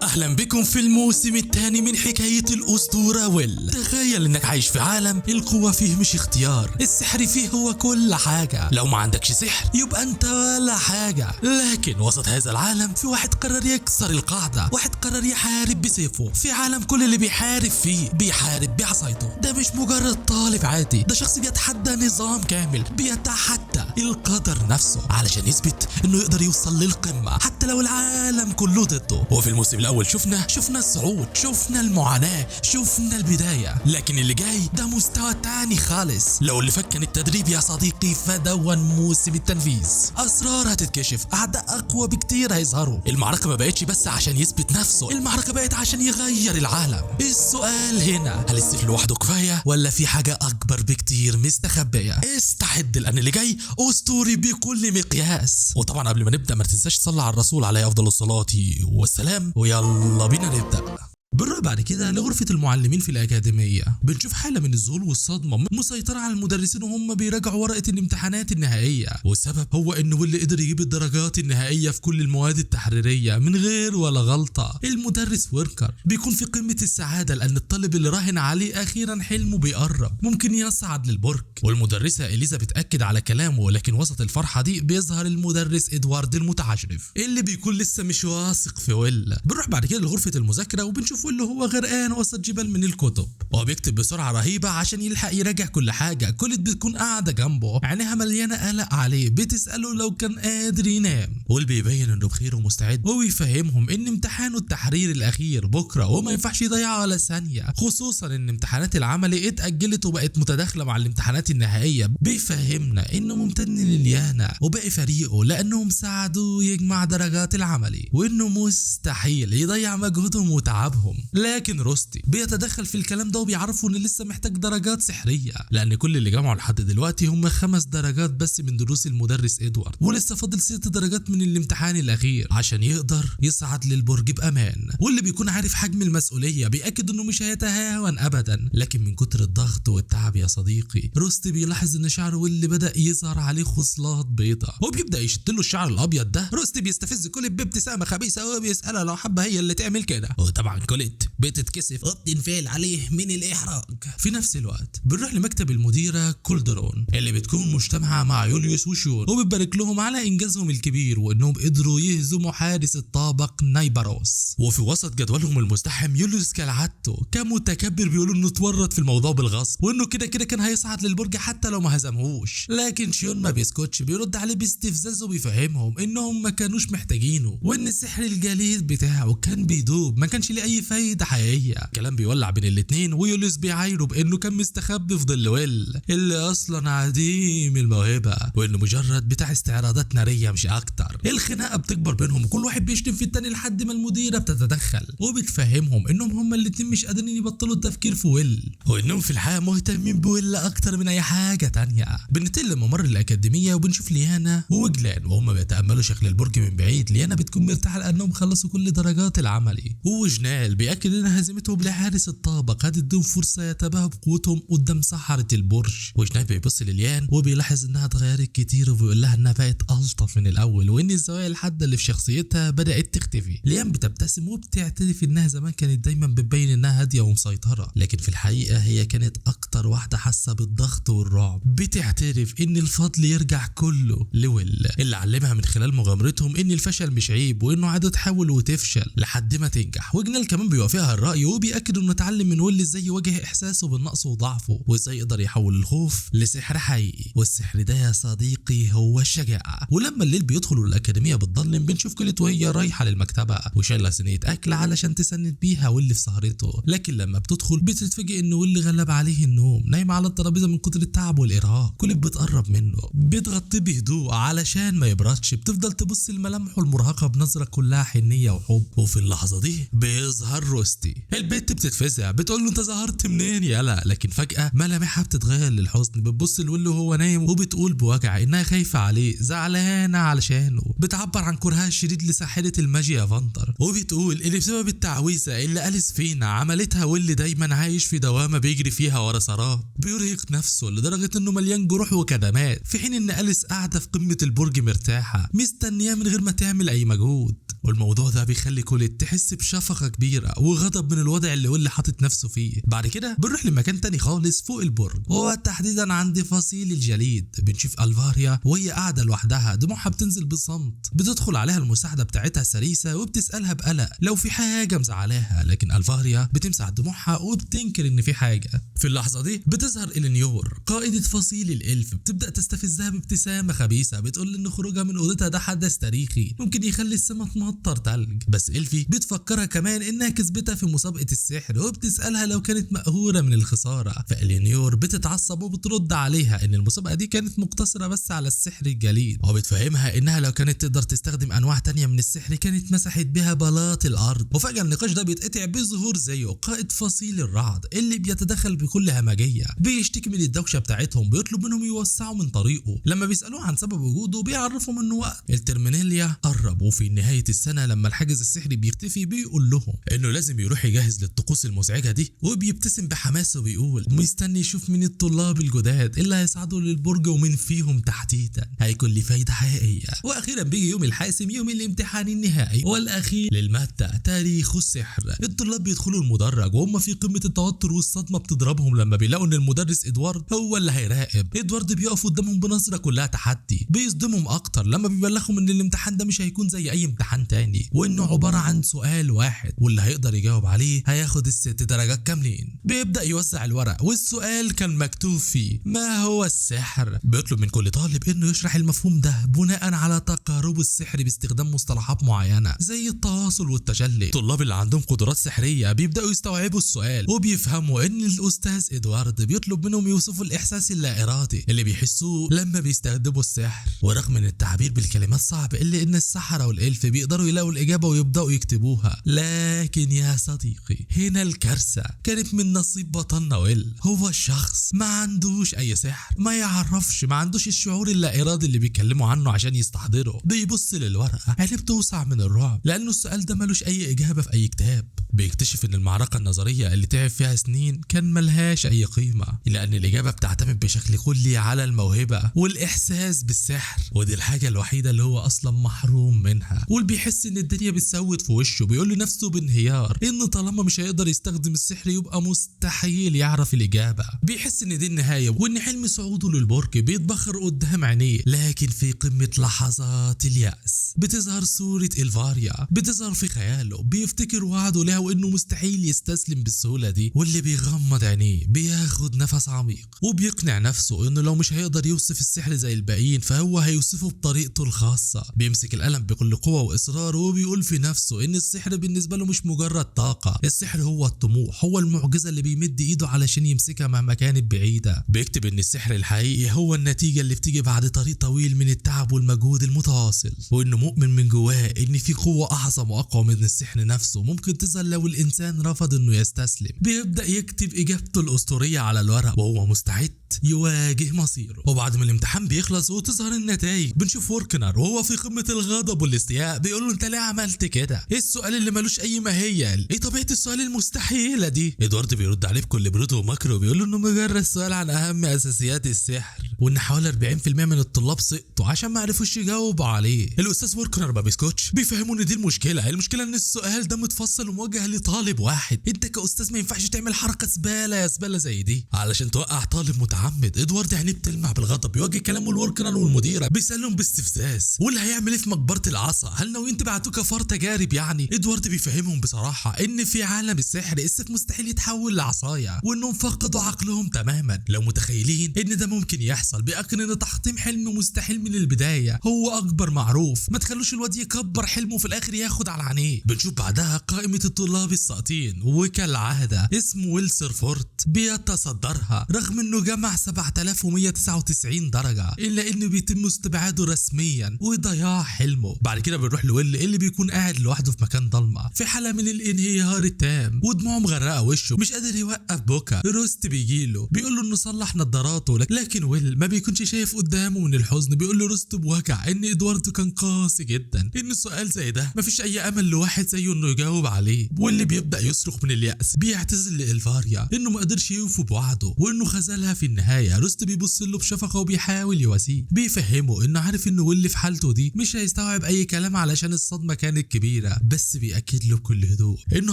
اهلا بكم في الموسم الثاني من حكاية الاسطورة ويل. تخيل انك عايش في عالم القوة فيه مش اختيار، السحر فيه هو كل حاجة، لو ما عندكش سحر يبقى انت ولا حاجة. لكن وسط هذا العالم في واحد قرر يكسر القاعدة، واحد قرر يحارب بسيفه في عالم كل اللي بيحارب فيه بيحارب بعصايته. ده مش مجرد طالب عادي، ده شخص بيتحدى نظام كامل، بيتحدى القدر نفسه علشان يثبت انه يقدر يوصل للقمة حتى لو العالم كله ضده. وفي الموسم الاول شفنا الصعود، شفنا المعاناة، شفنا البداية، لكن اللي جاي ده مستوى تاني خالص. لو اللي فات كان التدريب يا صديقي فدون موسم التنفيذ. اسرار هتتكشف، اعداء اقوى بكتير هيظهروا. المعركة ما بقتش بس عشان يثبت نفسه، المعركة بقت عشان يغير العالم. السؤال هنا، هل السيف لوحده كفاية ولا في حاجة اكبر بكتير مستخبية؟ استعد لان اللي جاي اسطوري بكل مقياس. وطبعا قبل ما نبدا ما تنساش تصلي على الرسول عليه افضل الصلاة والسلام، ويلا بينا نبدا. بنروح بعد كده لغرفة المعلمين في الأكاديمية، بنشوف حالة من الذهول والصدمة مسيطرة على المدرسين وهم بيراجعوا ورقة الامتحانات النهائية، والسبب هو إنه واللي قدر يجيب الدرجات النهائية في كل المواد التحريرية من غير ولا غلطة. المدرس وركر بيكون في قمة السعادة لأن الطالب اللي راهن عليه أخيرا حلمه بيقرب، ممكن يصعد للبرج. والمدرسة إليزا بتأكد على كلامه، لكن وسط الفرحة دي بيظهر المدرس إدوارد المتعجرف اللي بيكون لسه مش واثق في ويل. بنروح بعد كده لغرفة المذاكرة وبنشوف اللي هو غرقان وسط جبال من الكتب، وهو بيكتب بسرعة رهيبة عشان يلحق يراجع كل حاجة. كوليت بتكون قاعدة جنبه، عينيها مليانة قلق عليه، بتساله لو كان قادر ينام، واللي بيبين انه بخير ومستعد، وبيفهمهم ان امتحانه التحرير الاخير بكره وما ينفعش يضيعه ولا ثانية، خصوصا ان امتحانات العملي اتاجلت وبقت متداخلة مع الامتحانات النهائية. بيفهمنا انه ممتن لليانا وباقي فريقه لانهم ساعدوه يجمع درجات العملي، وانه مستحيل يضيع مجهودهم وتعبهم. لكن روستي بيتدخل في الكلام ده وبيعرفوا ان لسه محتاج درجات سحريه، لان كل اللي جمعوا لحد دلوقتي هم 5 درجات بس من دروس المدرس ادوارد، ولسه فاضل 6 درجات من الامتحان الاخير عشان يقدر يصعد للبرج بامان. واللي بيكون عارف حجم المسؤولية بيأكد انه مش هيتهاون ابدا، لكن من كتر الضغط والتعب يا صديقي روستي بيلاحظ ان شعره واللي بدأ يظهر عليه خصلات بيضاء، وبيبدأ يشد له الشعر الابيض ده. روستي بيستفز كوليت بابتسامة خبيثة وبيسألها لو حابة هي اللي تعمل كده، وطبعا كوليت بتتكسف وبتنفعل عليه من الإحراج. في نفس الوقت بنروح لمكتب المديرة كولدرون اللي بتكون مجتمعة مع يوليوس وشون، وبتبارك لهم على إنجازهم الكبير وإنهم قدروا يهزموا حارس الطابق نايباروس. وفي وسط جدولهم المزدحم يوليوس كالعادته كمتكبر بيقولوا إنه اتورط في الموضوع بالغصب، وإنه كده كده كان هيصعد للبرج حتى لو ما هزمهوش. لكن شيون ما بيسكتش، بيرد عليه باستفزاز وبيفهمهم إنهم ما كانوش محتاجينه، وإن السحر الجليد بتاعه كان بيدوب، ما كانش ليه أي فايدة حقيقية. كلام بيولع بين الاتنين، ويوليوس بيعايره بانه كان مستخبي في ظل ويل اللي اصلا عديم الموهبة، وانه مجرد بتاع استعراضات نارية مش اكتر. الخناقة بتكبر بينهم وكل واحد بيشتم في التاني لحد ما المديرة بتتدخل وبتفهمهم انهم هما الاتنين مش قادرين يبطلوا التفكير في ويل، وانهم في الحقيقة مهتمين بويل اكتر من اي حاجة تانية. بنتقل لممر الاكاديمية وبنشوف ليانا ووجلان وهم بيتاملوا شكل البرج من بعيد. ليانا بتكون مرتاحة لانهم خلصوا كل درجات العملي، وجنال بيأكد ان هزيمتهم لحارس الطابق هتديهم فرصة يتباهوا بقوتهم قدام سحرة البرج. وجنال بيبص لليان وبيلاحظ انها اتغيرت كتير، وبيقول لها انها بقت الطف من الاول، وان الزوايا الحادة اللي في شخصيتها بدات تختفي. ليان بتبتسم وبتعترف انها زمان كانت دايما بتبين انها هادية ومسيطره، لكن في الحقيقة هي كانت اكتر واحدة حاسه بالضغط والرعب. بتعترف ان الفضل يرجع كله لويل اللي علمها من خلال مغامرتهم ان الفشل مش عيب، وانه عادة تحاول وتفشل لحد ما تنجح. وجنال كمان بيوافقها الرأي وبيأكد انه اتعلم من ويل ازاي يواجه احساسه بالنقص وضعفه، وازاي يقدر يحول الخوف لسحر حقيقي، والسحر ده يا صديقي هو الشجاعة. ولما الليل بيدخلوا الأكاديمية بتضلم، بنشوف كوليت وهي رايحة للمكتبة وشايلة صينية أكل علشان تسند بيها ويل في سهرته، لكن لما بتدخل بتتفاجئ ان ويل غلب عليه النوم، نايم على الترابيزة من كتر التعب والإرهاق. كوليت بتقرب منه، بتغطيه بهدوء علشان ما يبردش، بتفضل تبص لملامحه المرهقة بنظرة كلها حنية وحب. وفي اللحظة دي بيظهر روستي دوستي. البت بتتفزع، بتقول له انت ظهرت منين يالا؟ لكن فجأة ملامحها بتتغير للحزن، بتبص لويل وهو نايم وبتقول بوجع انها خايفة عليه، زعلانة علشانه، بتعبر عن كرهها الشديد لساحرة الماجيا فاندر، وبتقول ان بسبب التعويذة اللي أليس فينا عملتها واللي دايما عايش في دوامة بيجري فيها ورا سراب، بيرهق نفسه لدرجة انه مليان جروح وكدمات، في حين ان أليس قاعدة في قمة البرج مرتاحة مستنياه من غير ما تعمل اي مجهود. والموضوع ده بيخلي كوليت تحس بشفقة كبيرة وغضب من الوضع اللي ويل حاطط نفسه فيه. بعد كده بنروح لمكان تاني خالص فوق البرج، وتحديدا عند فصيل الجليد. بنشوف الفاريا وهي قاعدة لوحدها، دموعها بتنزل بصمت. بتدخل عليها المساعدة بتاعتها سريسة وبتسألها بقلق لو في حاجة مزعلاها، لكن الفاريا بتمسح دموعها وبتنكر ان في حاجة. في اللحظة دي بتظهر إلينيور قائدة فصيل الإلف، بتبدأ تستفزها بابتسامة خبيثة، بتقول ان خروجها من أوضتها ده حدث تاريخي ممكن يخلي السما تمطر تلج. بس إلفي بتفكرها كمان انها كسبتها في مسابقة السحر، وبتسألها لو كانت مقهورة من الخسارة. فإلينيور بتتعصب وبترد عليها ان المسابقة دي كانت مقتصرة بس على السحر الجليد، وبتفهمها انها لو كانت تقدر تستخدم انواع تانية من السحر كانت مسحت بها بلاط الارض. وفجأة النقاش ده بيتقطع بظهور زيه قائد فصيل الرعد اللي بيتدخل بكل همجية، بيشتكي من الدوشة بتاعتهم، بيطلب منهم يوسعوا من طريقه. لما بيسألوه عن سبب وجوده بيعرفهم انه وقت الترميناليا قرب، وفي نهاية السنة لما الحاجز السحري بيختفي بيقول لهم انه لازم يروح يجهز للطقوس المزعجة دي، وبيبتسم بحماس وبيقول مستني يشوف مين الطلاب الجداد اللي هيصعدوا للبرج ومين فيهم تحديدا هيكون ليه فايدة حقيقية. واخيرا بيجي يوم الحاسم، يوم الامتحان النهائي والاخير للمادة تاريخ السحر. الطلاب بيدخلوا المدرج وهم في قمة التوتر والصدمة بتضربهم لما بيلاقوا ان المدرس ادوارد هو اللي هيراقب. ادوارد بيقف قدامهم بنظرة كلها تحدي، بيصدمهم اكتر لما بيبلغهم ان الامتحان ده مش هيكون زي اي امتحان تاني، وانه عبارة عن سؤال واحد واللي هيقدر يجاوب عليه هياخد ال6 درجات كاملين. بيبدأ يوزع الورق والسؤال كان مكتوب فيه ما هو السحر؟ بيطلب من كل طالب انه يشرح المفهوم ده بناء على تقارب السحر باستخدام مصطلحات معينة زي التواصل والتجلي. الطلاب اللي عندهم قدرات سحرية بيبدأوا يستوعبوا السؤال وبيفهموا ان الاستاذ ادوارد بيطلب منهم يوصفوا الاحساس اللا ارادي اللي بيحسوه لما بيستخدموا السحر. ورغم ان التعبير بالكلمات صعب الا ان السحرة والالف بيقدروا يلاقوا الاجابة ويبدأوا يكتبوها. لكن يا صديقي هنا الكارثة كانت من نصيب بطلنا ويل. هو الشخص ما عندوش اي سحر، ما يعرفش، ما عندوش الشعور اللا ارادي اللي بيتكلموا عنه عشان يستحضره. بيبص للورقة عينيه بتوسع من الرعب لانه السؤال ده ملوش اي اجابة في اي كتاب. بيكتشف ان المعركة النظرية اللي تعب فيها سنين كان ملهاش اي قيمة، لان الاجابة بتعتمد بشكل كلي على الموهبة والاحساس بالسحر، ودي الحاجة الوحيدة اللي هو اصلا محروم منها. واللي بيحس ان الدنيا بتسود في وشه بيقول لنفسه بانهيار ان طالما مش هيقدر يستخدم السحر يبقى مستحيل يعرف الاجابة. بيحس ان دي النهاية وان حلم صعوده للبرج بيتبخر قدام عينيه. لكن في قمة لحظات اليأس بتظهر صورة الفاريا، بتظهر في خياله، بيفتكر وعده لها وانه مستحيل يستسلم بالسهولة دي. واللي بيغمض عينيه بياخد نفس عميق وبيقنع نفسه انه لو مش هيقدر يوصف السحر زي الباقيين فهو هيوصفه بطريقته الخاصة. بيمسك القلم بكل قوة واصرار وبيقول في نفسه ان السحر بالنسبة له مش مجرد طاقة، السحر هو الطموح، هو المعجزة اللي بيمد ايده علشان يمسكها مهما كانت بعيدة. بيكتب ان السحر الحقيقي هو النتيجة اللي بتيجي بعد طريق طويل من التعب والمجهود المتواصل، وانه مؤمن من جواه ان في قوة اعظم واقوى من السحر نفسه ممكن تظهر لو الانسان رفض انه يستسلم. بيبدأ يكتب اجابته الاسطورية على الورق وهو مستعد يواجه مصيره. وبعد ما الامتحان بيخلص وتظهر النتائج بنشوف وركنر وهو في قمة الغضب والاستياء بيقول له انت ليه عملت كده؟ ايه السؤال اللي ملوش اي ماهية؟ ايه طبيعة السؤال المستحيلة دي؟ ادوارد بيرد عليه بكل برود ومكر وبيقول له انه مجرد سؤال عن اهم اساسيات السحر، وان حوالي 40% من الطلاب سقطوا عشان ما عرفوش يجاوبوا عليه. الاستاذ وركنر ما بيسكتش، بيفهموا ان دي المشكلة، المشكلة ان السؤال ده متفصل وموجه لطالب واحد، انت كاستاذ ما ينفعش تعمل حركة زبالة يا زبالة زي دي علشان توقع طالب متعمد. ادوارد عينيه بتلمع بالغضب، بيوجه كلامه لوركنر والمديره، بيسالهم باستفزاز واللي هيعمل ايه في مقبره العصا؟ هل ناويين تبعتوه كفار تجارب يعني؟ ادوارد بيفهمهم بصراحة ان في عالم السحر السيف مستحيل يتحول لعصايه، وانهم فقدوا عقلهم تماما لو متخيلين ان ده ممكن يحصل. بيأكد ان تحطيم حلم مستحيل من البداية هو اكبر معروف، ما تخلوش الواد يكبر حلمه في الاخر ياخد على عينيه. بنشوف بعدها قائمة الطلاب الساقطين، وكالعادة اسم ويل سيرفورت بيتصدرها رغم انه جمع 7199 درجه، الا انه بيتم استبعاده رسميا وضياع حلمه. بعد كده بنروح لويل اللي بيكون قاعد لوحده في مكان ضلمة في حاله من الانهيار التام ودموعه مغرقة وشه، مش قادر يوقف بكا. روست بيجيله بيقول له انه صلح نظاراته، لكن ويل ما بيكونش شايف قدامه من الحزن. بيقول له روست بوجع ان ادواردو كان قاسي جدا، ان سؤال زي ده مفيش اي امل لواحد زيه انه يجاوب عليه. واللي بيبدا يصرخ من اليأس، بيعتذر لإلفاريا انه ما قدرش يوفي بوعده وانه خذلها في النهاية. روست بيبص له بشفقه وبيحاول يواسيه، بيفهمه انه عارف انه ويل في حالته دي مش هيستوعب اي كلام علشان الصدمة كانت كبيرة، بس بيأكد له بكل هدوء انه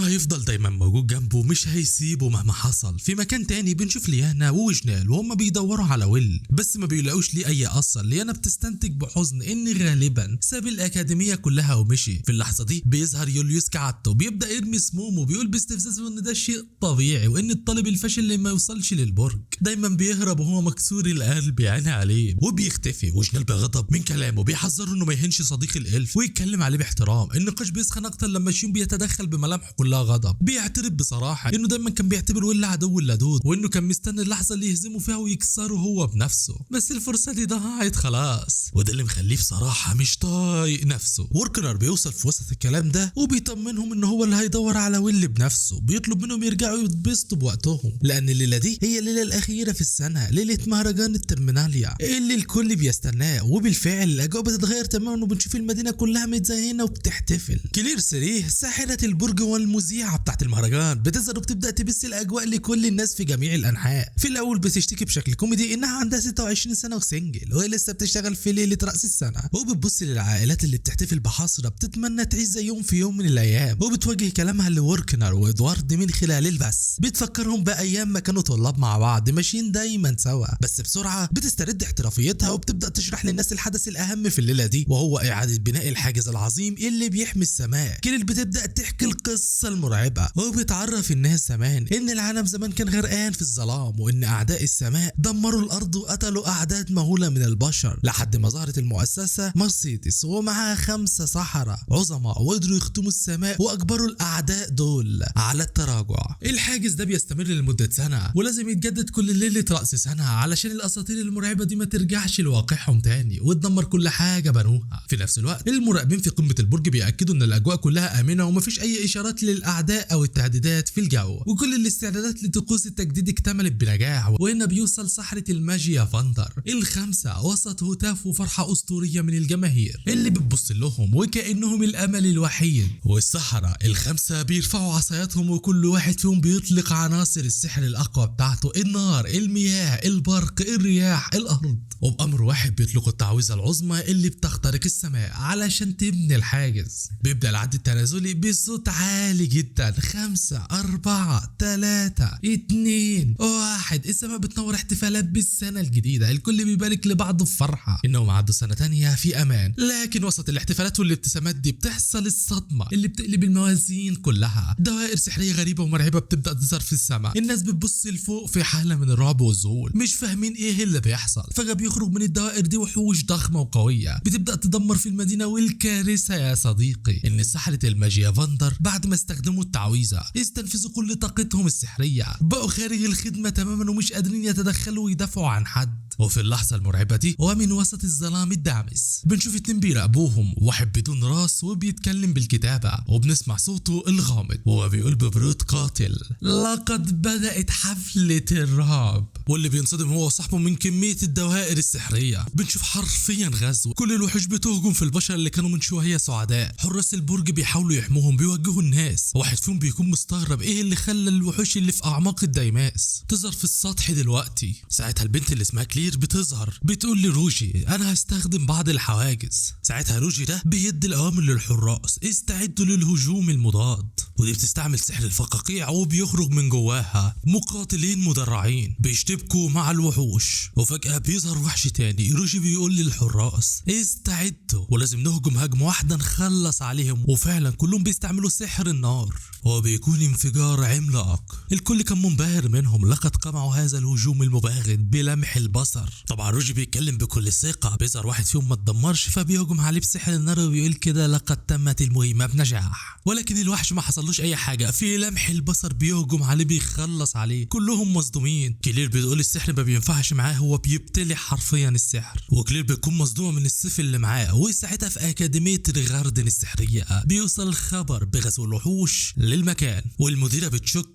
هيفضل دايما موجود جنبه، مش هيسيبه مهما حصل. في مكان تاني بنشوف ليانا ووجنال وهم بيدوروا على ويل، بس ما بيلاقوش ليه اي اثر. ليانا بتستنتج بحزن ان غالبا ساب الاكاديمية كلها ومشي. في اللحظة دي بيظهر يوليوس كعادته، بيبدا يرمي سمومه وبيقول باستفزاز ان ده شيء طبيعي وان الطالب الفاشل اللي ما يوصلش للبرج دايما بيهرب وهو مكسور القلب يعني عليه، وبيختفي. وجنال بغضب من كلامه بيحذره انه ما يهنش صديق الالف ويتكلم عليه باحترام. النقاش بيسخن اكتر لما شيون بيتدخل بملامحه كلها غضب، بيعترف بصراحة انه دايما كان بيعتبر ويل عدو اللدود وانه كان مستني اللحظة اللي يهزمه فيها ويكسره هو بنفسه، بس الفرصة دي ضاعت خلاص، وده اللي مخليه بصراحة مش طايق نفسه. وركنر بيوصل في وسط الكلام ده وبيطمنهم ان هو اللي هيدور على ويل بنفسه، بيطلب منهم يرجعوا يتبسطوا بوقتهم لان الليلة دي هي الليلة الاخيرة في السنة، ليلة مهرجان الترميناليا اللي الكل بيستناه. وبالفعل الاجواء بتتغير تماما وبنشوف المدينة كلها متزينه وبتحتفل. كلير سيريه ساحرة البرج والمذيعه بتاعت المهرجان بتظهر وبتبدا تبث الاجواء لكل الناس في جميع الانحاء. في الاول بتشتكي بشكل كوميدي انها عندها 26 سنة و single وهي لسه بتشتغل في ليلة راس السنة، وبتبص للعائلات اللي بتحتفل بحسره بتتمنى تعيش زيهم في يوم من الايام، وبتوجه كلامها لوركنر وادوارد من خلال البث، بتفكرهم بايام ما كانوا طلاب مع بعض ماشيين دايما سوا. بس بسرعة بتسترد احترافيتها وبتبدا تشرح للناس الحدث الاهم في الليلة دي، وهو اعاده بناء الحاجز العظيم اللي بيحمي السماء. كلير بتبدا تحكي القصة المرعبة وبتعرف الناس زمان ان العالم زمان كان غرقان في الظلام، وان اعداء السماء دمروا الارض وقتلوا اعداد مهولة من البشر، لحد ما ظهرت المؤسسة مرسيدس ومعها 5 سحرة عظماء وقدروا يختموا السماء واجبروا الاعداء دول على التراجع. الحاجز ده بيستمر لمدة سنة ولازم يتجدد كل ليلة راس سنة علشان الاساطير المرعبة دي ما ترجعش لواقعهم تاني وتدمر كل حاجة بنوها. في نفس الوقت المراقبين في قمة البرج بيأكدوا ان الاجواء كلها امنه ومفيش اي اشارات للاعداء او التهديدات في الجو، وكل الاستعدادات لطقوس التجديد اكتملت بنجاح. وهنا بيوصل سحرة الماجيا فاندر ال5 وسط هتاف وفرحه اسطورية من الجماهير اللي بتبص لهم وكانهم الامل الوحيد. والسحرة ال5 بيرفعوا عصاياتهم وكل واحد فيهم بيطلق عناصر السحر الاقوى بتاعته، النار، المياه، البرق، الرياح، الارض، وبامر واحد بيطلقوا التعويذه العظمى اللي بتخترق السماء علشان تبني الحاجز. بيبدا العد التنازلي بصوت عالي جدا، 5 4 3 2 1. السماء بتنور احتفالات بالسنة الجديدة، الكل بيبارك لبعضه بفرحة انهم عدوا سنة تانية في امان. لكن وسط الاحتفالات والابتسامات دي بتحصل الصدمة اللي بتقلب الموازين كلها. دوائر سحريه غريبة ومرعبه بتبدا تظهر في السماء، الناس بتبص لفوق في حاله من الرعب والذهول مش فاهمين ايه اللي بيحصل. فجاة بيخرج من الدوائر دي وحوش ضخمة وقويه بتبدا تدمر في المدينة. والكارثه يا صديقي ان سحرة الماجيا فاندر بعد ما استخدموا التعويذه استنفذوا كل طاقتهم السحريه، بقوا خارج الخدمة تماما ومش قادرين يتدخلوا ويدافعوا عن حد. وفي اللحظة المرعبة دي ومن وسط الظلام الدامس بنشوف 2 بيراقبوهم، واحد بدون راس وبيتكلم بالكتابة وبنسمع صوته الغامض وهو بيقول ببرود قاتل: لقد بدأت حفلة الرعب. واللي بينصدم هو وصاحبه من كمية الدوائر السحرية. بنشوف حرفيا غزو، كل الوحوش بتهجم في البشر اللي كانوا من شوية سعداء. حراس البرج بيحاولوا يحموهم، بيوجهوا الناس. واحد فيهم بيكون مستغرب ايه اللي خلى الوحوش اللي في اعماق الدايماس تظهر في السطح دلوقتي. ساعتها البنت اللي اسمها كلير بتظهر بتقول لروجي انا هستخدم بعض الحواجز. ساعتها روجي ده بيدي الاوامر للحراس استعدوا للهجوم المضاد، ودي بتستعمل سحر الفقاقيع وبيخرج من جواها مقاتلين مدرعين بيشتبكوا مع الوحوش. وفجأة بيظهر وحش تاني. روجي بيقول للحراس استعدوا ولازم نهجم هجمة واحدة نخلص عليهم، وفعلا كلهم بيستعملوا سحر النار وبيكون انفجار عملاق. الكل كان منبهر منهم، لقد قمعوا هذا الهجوم المباغت بلمح البصر. تتكسر. طبعا روجي بيتكلم بكل ثقة، بيظهر واحد فيهم ما اتدمرش فبيهجم عليه بسحر النار وبيقول كده لقد تمت المهمة بنجاح، ولكن الوحش ما حصلوش اي حاجة. في لمح البصر بيهجم عليه بيخلص عليه، كلهم مصدومين. كلير بتقول السحر ما بينفعش معاه، هو بيبتلع حرفيا السحر، وكلير بتكون مصدومة من السيف اللي معاه. وساعتها في اكاديمية غاردن السحريه بيوصل الخبر بغزو الوحوش للمكان، والمديره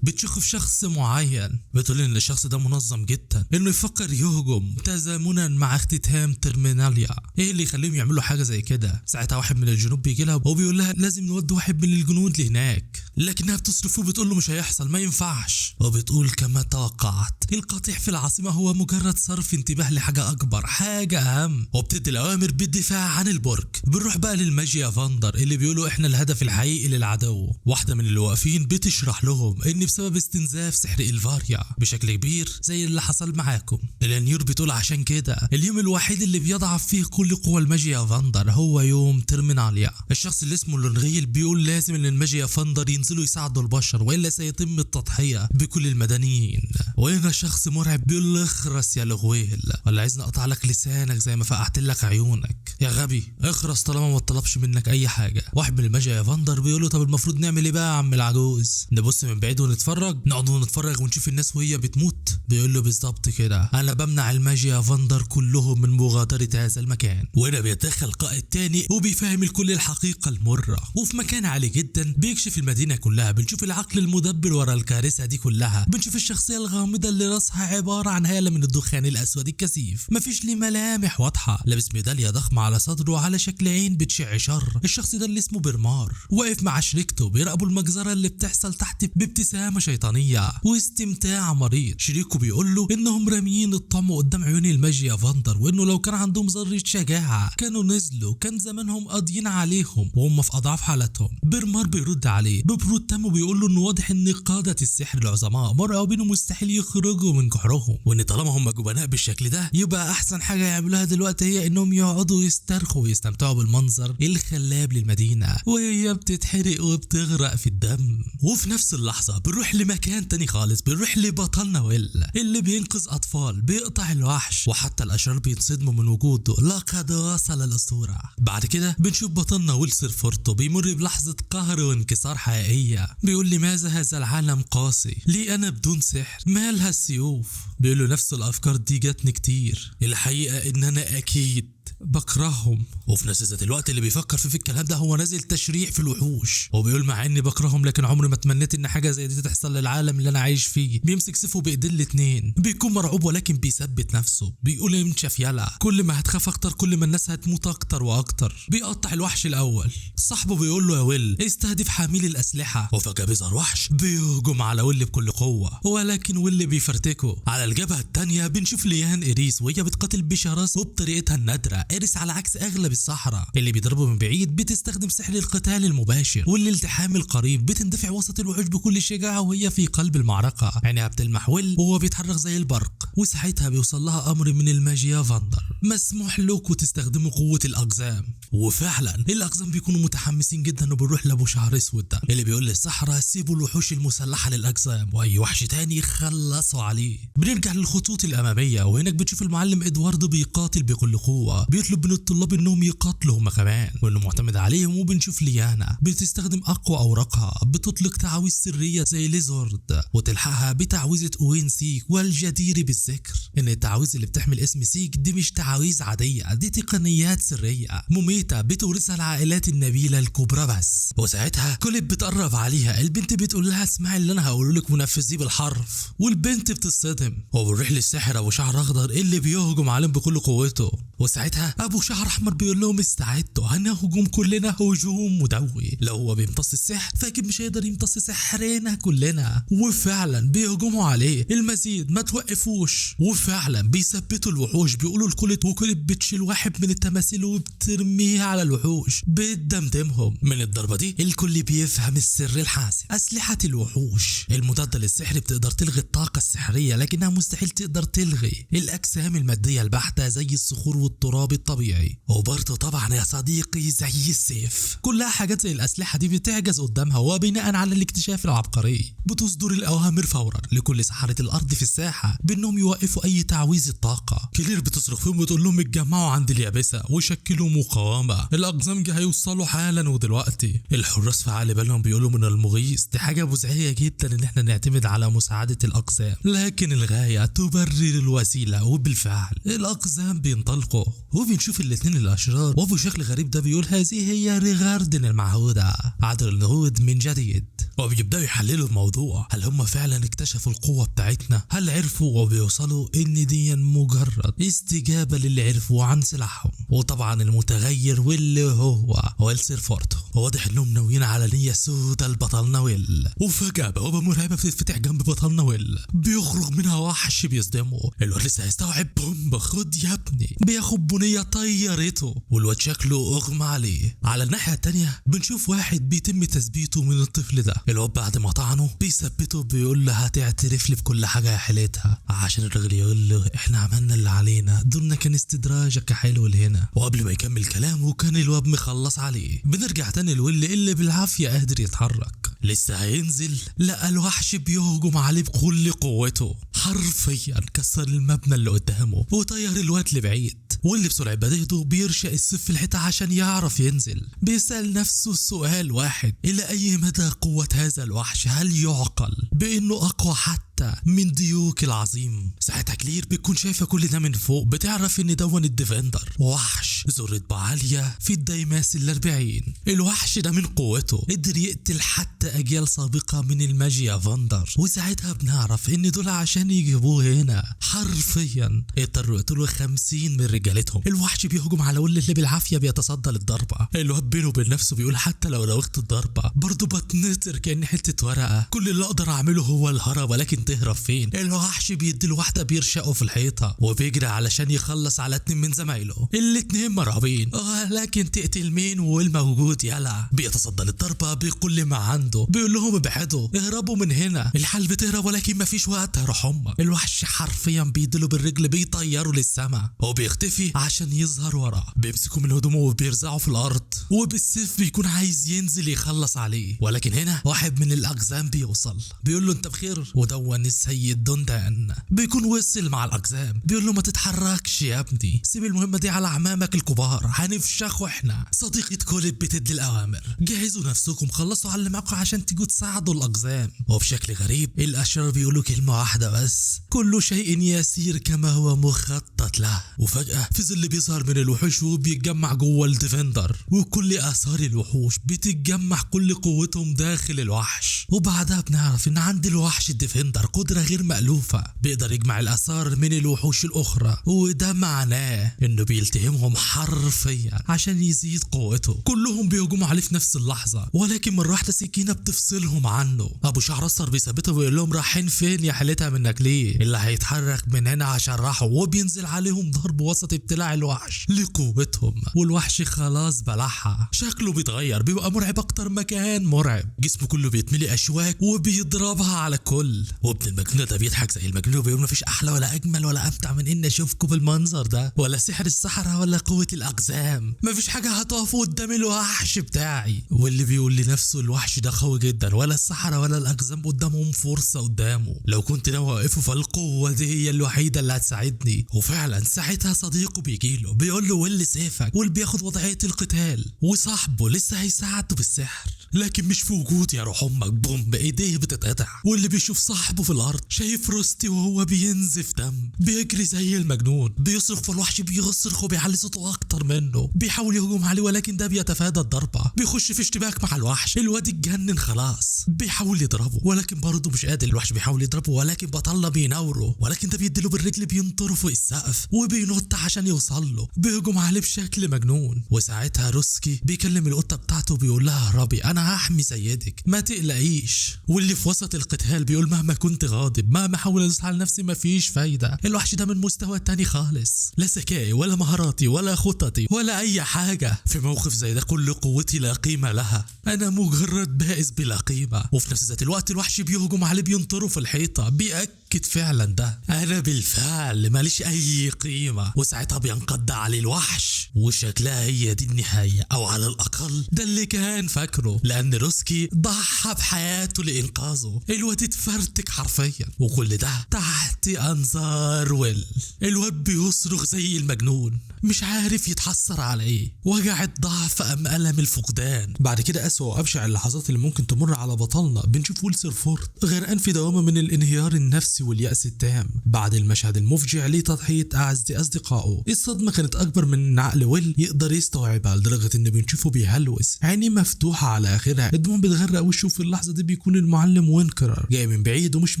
بتشك في شخص معين، بتقول ان الشخص ده منظم جدا انه يفكر يهجم تزامنا مع اختتام ترميناليا، ايه اللي يخليهم يعملوا حاجة زي كده؟ ساعتها واحد من الجنود بيجي لها وبيقول لها لازم نودي واحد من الجنود لهناك، لكنها بتصرفه وبتقول له مش هيحصل، ما ينفعش، وبتقول كما توقعت القطيع في العاصمة هو مجرد صرف انتباه لحاجة اكبر، حاجة اهم، وبتدي الاوامر بالدفاع عن البرج. بنروح بقى للماجيا فاندر اللي بيقولوا احنا الهدف الحقيقي للعدو. واحدة من اللي واقفين بتشرح لهم ان بسبب استنزاف سحر الفاريا بشكل كبير زي اللي حصل معاكم. الانيور بتقول عشان كده اليوم الوحيد اللي بيضعف فيه كل قوى الماجيا فاندر هو يوم ترميناليا. الشخص اللي اسمه لونغيل بيقول لازم ان الماجيا فاندر ينزلوا يساعدوا البشر والا سيتم التضحية بكل المدنيين. وهنا شخص مرعب بيقول اخرس يا لغويل، ولا عايزني اقطع لك لسانك زي ما فقعت لك عيونك يا غبي، اخرس طالما ما طلبش منك اي حاجة. واحد من الماجيا فاندر بيقول له طب المفروض نعمل ايه بقى يا عم العجوز؟ نبص من بعيد ونتفرج، نقعد ونتفرج ونشوف الناس وهي بتموت؟ بيقول له بالظبط كده، انا بمنع الماجيا فاندر كلهم من مغادرة هذا المكان. وهنا بيتدخل قائد تاني وبيفهم الكل الحقيقة المرة، وفي مكان عالي جدا بيكشف المدينة كلها. بنشوف العقل المدبر ورا الكارثة دي كلها، بنشوف الشخصية الغامضة اللي راسها عبارة عن هاله من الدخان الاسود الكثيف، مفيش ليه ملامح واضحة، لابس ميدالية ضخمة على صدره على شكل عين بتشع شر. الشخص ده اللي اسمه بيرمار واقف مع شريكته بيراقبوا المجزرة اللي بتحصل تحت بابتسامة شيطانية واستمتاع مريض. شريكه بيقول له انهم راميين الطعم قدام عيون الماجيا فاندر، وانه لو كان عندهم ذره شجاعة كانوا نزلوا، كان زمانهم قاضيين عليهم وهم في اضعاف حالتهم. بيرمار بيرد عليه ببرود تام وبيقول له انه واضح ان قاده السحر العظماء مرعوبين ومستحيل يخرجوا من جحرهم، وان طالما هم جبناء بالشكل ده يبقى احسن حاجة يعملوها دلوقتي هي انهم يقعدوا يسترخوا ويستمتعوا بالمنظر الخلاب للمدينة وهي بتتحرق وبتغرق في الدم. وفي نفس اللحظة بنروح لمكان تاني خالص، بنروح لبطلنا ويل اللي بينقذ اطفال، بيقطع الوحش وحتى الاشرار بينصدموا من وجوده، لقد وصل الاسطورة. بعد كده بنشوف بطلنا ويل سيرفورتو بيمر بلحظة قهر وانكسار حقيقية، بيقول لماذا هذا العالم قاسي؟ ليه انا بدون سحر؟ مالها السيوف؟ بيقول له نفس الافكار دي جاتني كتير، الحقيقة ان انا اكيد بكرههم. وفي نفس ذات الوقت اللي بيفكر فيه في الكلام ده هو نازل تشريح في الوحوش، وبيقول مع اني بكرههم لكن عمري ما اتمنيت ان حاجة زي دي تحصل للعالم اللي انا عايش فيه. بيمسك سيفه بايدين الاتنين، بيكون مرعوب ولكن بيثبت نفسه، بيقول امشي يلا، كل ما هتخاف اكتر كل ما الناس هتموت اكتر واكتر. بيقطع الوحش الاول، صاحبه بيقول له يا ويل استهدف حامل الاسلحة، وفجاة بيظهر وحش بيهجم على ويل بكل قوة ولكن ويل بيفرتكه. على الجبهة الثانية بنشوف ليان إريس وهي بتقاتل بشراسة وبطريقتها النادرة. إريس على عكس اغلب السحرة اللي بيضربوا من بعيد بتستخدم سحر القتال المباشر والالتحام القريب، بتندفع وسط الوحوش بكل شجاعة وهي في قلب المعركة، عينيها بتلمح ويل وهو بيتحرك زي البرق. وساعتها بيوصل لها امر من الماجيا فاندر مسموح لكم تستخدموا قوة الاقزام، وفعلا الاقزام بيكونوا متحمسين جدا. وبنروح لابو شعر اسود ده اللي بيقول للسحرة سيبوا الوحوش المسلحة للاقزام واي وحش تاني خلصوا عليه. بنرجع للخطوط الامامية وهناك بتشوف المعلم ادواردو بيقاتل بكل قوة، بيطلب من الطلاب انهم يقاتلوا هم كمان وانه معتمد عليهم. وبنشوف ليانا بتستخدم اقوى اوراقها، بتطلق تعاويذ سرية زي ليزورد وتلحقها بتعويذه اوين سيك. والجدير بالذكر ان التعاويذ اللي بتحمل اسم سيك دي مش تعاويذ عادية، دي تقنيات سرية مميته بتورثها العائلات النبيلة الكبرى بس. وساعتها كوليت بتقرب عليها، البنت بتقول لها اسمعي اللي انا هقوله لك ونفذيه بالحرف، والبنت بتصدم. وبنروح للساحر ابو شعر اخضر اللي بيهجم عليهم بكل قوته، وساعتها ابو شعر احمر بيقول لهم استعدوا هنهجم كلنا هجوم مدوي، لو هو بيمتص السحر فاكيد مش هيقدر يمتص سحرنا كلنا. وفعلا بيهجموا عليه، المزيد ما توقفوش. وفعلا بيثبتوا الوحوش، بيقولوا لكوليت، وكوليت بتشيل واحد من التماثيل وبترميه بترميها على الوحوش بتدمدمهم. من الضربة دي الكل بيفهم السر الحاسم، اسلحة الوحوش المضادة للسحر بتقدر تلغي الطاقة السحريه، لكنها مستحيل تقدر تلغي الاجسام المادية البحتة زي الصخور والتراب الطبيعي، وبرضه طبعا يا صديقي زي السيف. كلها حاجات زي الاسلحة دي بتعجز قدامها، وبناء على الاكتشاف العبقري بتصدر الاوامر فورا لكل سحرة الارض في الساحة بانهم يوقفوا اي تعويذ الطاقة. كلير بتصرخ فيهم وتقول لهم اتجمعوا عند اليابسة وشكلوا مقاومة، الاقزام هيوصلوا حالا ودلوقتي. الحراس في عقل بالهم بيقولوا من المغيث دي حاجة مزعجة جدا ان احنا نعتمد على مساعدة الاقزام، لكن الغاية تبرر الوسيلة. وبالفعل الاقزام بينطلقوا، وبنشوف الاثنين الاشرار، وبشكل غريب ده بيقول هذه هي ريغاردن المعهودة، عدل النهوض من جديد. وبيبداوا يحللوا الموضوع، هل هم فعلا اكتشفوا القوة بتاعتنا؟ هل عرفوا؟ وبيوصلوا ان دي مجرد استجابة للي عرفوه عن سلاحهم، وطبعا المتغير واللي هو ويل سيرفورتو. واضح انهم ناويين على نيه سودة لبطلنا ويل. وفجاة بوابه مرعبة بتتفتح جنب بطلنا ويل، بيخرج منها وحش بيصدمه. الواد لسه هيستوعب، بوم خد يا ابني، بياخد بنيه طيرته، والواد شكله اغمى عليه. على الناحية التانية بنشوف واحد بيتم تثبيته من الطفل ده. الواد بعد ما طعنه بيثبته بيقول له هتعترف لي بكل حاجة يا حيلتها، عشان الراجل يقول له احنا عملنا اللي علينا، دورنا كان استدراجك يا حلو لهنا. وقبل ما يكمل كلامه كان الواد مخلص عليه. بنرجع تاني لويل اللي بالعافية قادر يتحرك، لسه هينزل لقى الوحش بيهجم عليه بكل قوته، حرفيا كسر المبنى اللي قدامه وطير الواد لبعيد. واللي بسرعة بديهته بيرشق السيف في الحيطة عشان يعرف ينزل. بيسأل نفسه سؤال واحد، إلى أي مدى قوة هذا الوحش؟ هل يعقل بأنه أقوى حتى من ديوك العظيم؟ ساعتها كلير بتكون شايفة كل ده من فوق، بتعرف ان دون ال Defender وحش ذو رتبة عالية في الدايماس ال40. الوحش ده من قوته قدر يقتل حتى أجيال سابقة من الماجيا فاندر، وساعتها بنعرف ان دول عشان يجيبوه هنا حرفيا اضطروا يقتلوا 50 من رجالتهم. الوحش بيهجم على ويل اللي بالعافية بيتصدى للضربة. الواد بينه وبين نفسه بيقول حتى لو راوغت الضربة برضه بتنطر كأن حتة ورقة، كل اللي اقدر اعمله هو الهرب، ولكن تهرب فين؟ الوحش بيديله واحدة بيرشقه في الحيطة وبيجري علشان يخلص على 2 من زمايله، الاتنين مرعوبين، لكن تقتل مين والموجود يلا. بيتصدى للضربة بكل ما عنده، بيقول لهم ابعدوا اهربوا من هنا، الحل بتهرب ولكن مفيش وقت هروح امك. الوحش حرفيا بيديله بالرجل بيطيره للسما وبيختفي عشان يظهر وراه، بيمسكه من هدومه وبيرزعه في الارض، وبالسيف بيكون عايز ينزل يخلص عليه، ولكن هنا واحد من الاقزام بيوصل بيقول له انت بخير؟ ودون السيد دوندان بيكون وصل مع الاقزام، بيقول له ما تتحركش يا ابني، سيب المهمة دي على عمامك الكبار، هنفشخوا احنا. صديقه كوليت بتدي الاوامر، جهزوا نفسكم، خلصوا على اللي معاكم عشان تيجوا تساعدوا الاقزام. وبشكل غريب الاشرار بيقولوا كلمة واحدة بس، كل شيء يسير كما هو مخطط له. وفجاة في ظل بيظهر من الوحوش وبيتجمع جوه ال Defender، وكل اثار الوحوش بتتجمع كل قوتهم داخل الوحش. وبعدها بنعرف ان عند الوحش ال Defender قدرة غير مألوفة، بيقدر يجمع الآثار من الوحوش الأخرى، وده معناه إنه بيلتهمهم حرفيا عشان يزيد قوته. كلهم بيهجموا عليه في نفس اللحظة، ولكن مرة واحدة سكينة بتفصلهم عنه. أبو شعر أصفر بيثبته ويقول لهم رايحين فين يا حلتها منك ليه؟ اللي هيتحرك من هنا عشان راحوا، وبينزل عليهم ضرب وسط ابتلاع الوحش لقوتهم، والوحش خلاص بلعها. شكله بيتغير، بيبقى مرعب أكتر ما كان مرعب، جسمه كله بيتملي أشواك وبيضربها على الكل. وابن المجنون ده بيضحك زي المجنون وبيقول مفيش احلى ولا اجمل ولا امتع من ان اشوفكم بالمنظر ده، ولا سحر السحرة ولا قوة الاقزام، مفيش حاجة هتقف قدام الوحش بتاعي. واللي بيقول لنفسه الوحش ده قوي جدا، ولا السحرة ولا الاقزام قدامهم فرصة قدامه، لو كنت ناوي اوقفه فالقوه دي هي الوحيدة اللي هتساعدني. وفعلا ساعتها صديقه بيجيله بيقول له واللي سيفك، واللي بياخد وضعية القتال، وصاحبه لسه هيساعده بالسحر لكن مش في وجود يا روح امك. بوم بايديه بتتقطع، واللي بيشوف صاحبه في الارض شايف روستي وهو بينزف دم، بيجري زي المجنون، بيصرخ في الوحش، بيصرخ وبيعلي صوته اكتر منه، بيحاول يهجم عليه ولكن ده بيتفادى الضربة، بيخش في اشتباك مع الوحش. الواد اتجنن خلاص، بيحاول يضربه ولكن برضه مش قادر. الوحش بيحاول يضربه ولكن بطلة بيناوره، ولكن ده بيديله بالرجل، بينطره فوق السقف وبينط عشان يوصل له، بيهجم عليه بشكل مجنون. وساعتها روسكي بيكلم القطة بتاعته بيقول لها اهربي، انا انا هحمي سيدك ما تقلقيش. واللي في وسط القتال بيقول مهما كنت غاضب، مهما احاول ادوس على نفسي مفيش فايده، الوحش ده من مستوى تاني خالص، لا ذكائي ولا مهاراتي ولا خططي ولا اي حاجة، في موقف زي ده كل قوتي لا قيمة لها، انا مجرد بائس بلا قيمة. وفي نفس ذات الوقت الوحش بيهجم عليه، بينطره في الحيطة، بيأكد فعلا ده انا بالفعل ماليش اي قيمة. وساعتها بينقض عليه الوحش، وشكلها هي دي النهاية، او على الاقل ده اللي كان فاكره، لان روسكي ضحى بحياته لانقاذه. الواد اتفرتك حرفيا، وكل ده تحت انظار ويل. الواد بيصرخ زي المجنون، مش عارف يتحسر على ايه، وجع الضعف ام الم الفقدان. بعد كده اسوأ وابشع اللحظات اللي ممكن تمر على بطلنا، بنشوف ويل سيرفورد غرقان في دوامه من الانهيار النفسي واليأس التام بعد المشهد المفجع لتضحية اعز اصدقائه. الصدمة كانت اكبر من عقل ويل يقدر يستوعبها، لدرجة ان بنشوفه بيهلوس، عينيه مفتوحة على اخرها، الدموع بتغرق وشه. في اللحظة دي بيكون المعلم وينكرر جاي من بعيد ومش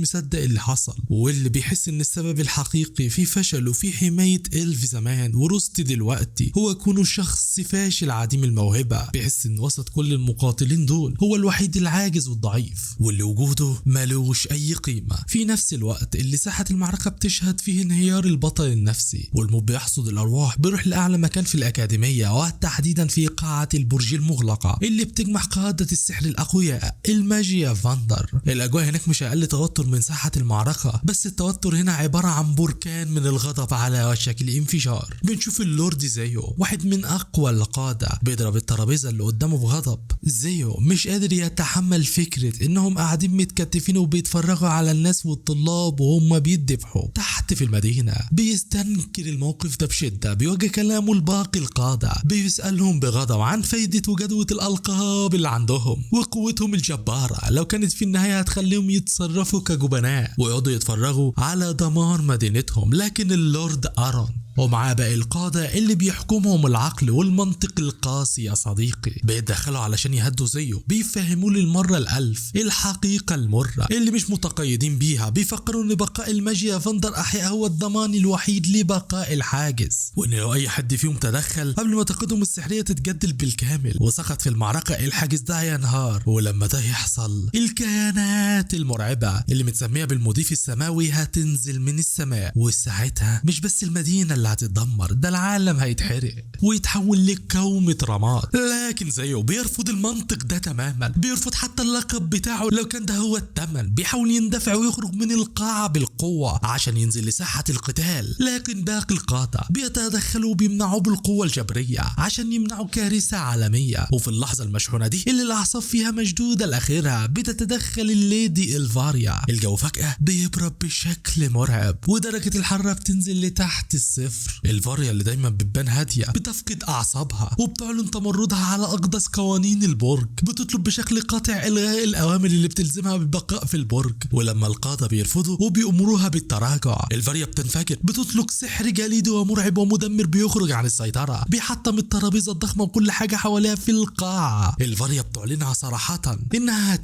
مصدق اللي حصل، واللي بيحس ان السبب الحقيقي في فشله في حماية إلف زمان وروستي دلوقتي هو كونه شخص فاشل عديم الموهبة. بيحس ان وسط كل المقاتلين دول هو الوحيد العاجز والضعيف واللي وجوده ملوش اي قيمة. في نفس الوقت اللي ساحة المعركة بتشهد فيه انهيار البطل النفسي، والموب بيحصد الارواح، بيروح لاعلى مكان في الاكاديمية، وتحديدا في قاعة البرج المغلقة اللي بتجمع قاده السحر الاقوياء الماجيا فاندر. الاجواء هناك مش اقل توتر من ساحة المعركة، بس التوتر هنا عبارة عن بركان من الغضب على وشك الانفجار. بنشوف اللورد زيو، واحد من اقوى القادة، بيضرب الترابيزة اللي قدامه بغضب. زيو مش قادر يتحمل فكرة انهم قاعدين متكتفين وبيتفرجوا على الناس والطلاب وهم بيدبحوا تحت في المدينة. بيستنكر الموقف ده بشده، بيوجه كلامه لباقي القادة، بيسالهم بغضب عن فايده وجدوى الالقاب اللي عندهم وقوتهم الجبارة لو كانت في النهاية هتخليهم يتصرفوا كجبناء ويقعدوا يتفرجوا على دمار مدينتهم. لكن اللورد ارون ومعاه باقي القادة اللي بيحكمهم العقل والمنطق القاسي يا صديقي بيتدخلوا علشان يهدوا زيه، بيفهموا للمرة الألف الحقيقة المرة اللي مش متقيدين بيها، بيفكروا ان بقاء الماجيا فاندر أحياء هو الضمان الوحيد لبقاء الحاجز، وان لو اي حد فيهم تدخل قبل ما طاقتهم السحرية تتجدل بالكامل وسقط في المعركة الحاجز ده هينهار. ولما ده يحصل الكيانات المرعبة اللي متسمية بالمضيف السماوي هتنزل من السماء، وساعتها مش بس المدينة اللي هتتدمر، ده العالم هيتحرق ويتحول لكومة رماد. لكن زيه بيرفض المنطق ده تماما، بيرفض حتى اللقب بتاعه لو كان ده هو الثمن، بيحاول يندفع ويخرج من القاعة بالقوة عشان ينزل لساحة القتال، لكن باقي القادة بيتدخلوا وبيمنعوه بالقوة الجبرية عشان يمنعوا كارثة عالمية. وفي اللحظة المشحونة دي اللي الأعصاب فيها مشدودة لآخرها بتتدخل الليدي الفاريا. الجو فجأة بيبرد بشكل مرعب ودرجة الحرارة بتنزل لتحت الصفر. الفاريا اللي دايما بتبان هادية بتفقد اعصابها وبتعلن تمردها على اقدس قوانين البرج، بتطلب بشكل قاطع الغاء الاوامر اللي بتلزمها بالبقاء في البرج. ولما القادة بيرفضوا وبيأمروها بالتراجع، الفاريا بتنفجر، بتطلق سحر جليدي ومرعب ومدمر بيخرج عن السيطرة، بيحطم الترابيزة الضخمة وكل حاجة حواليها في القاعة. الفاريا بتعلنها صراحة انها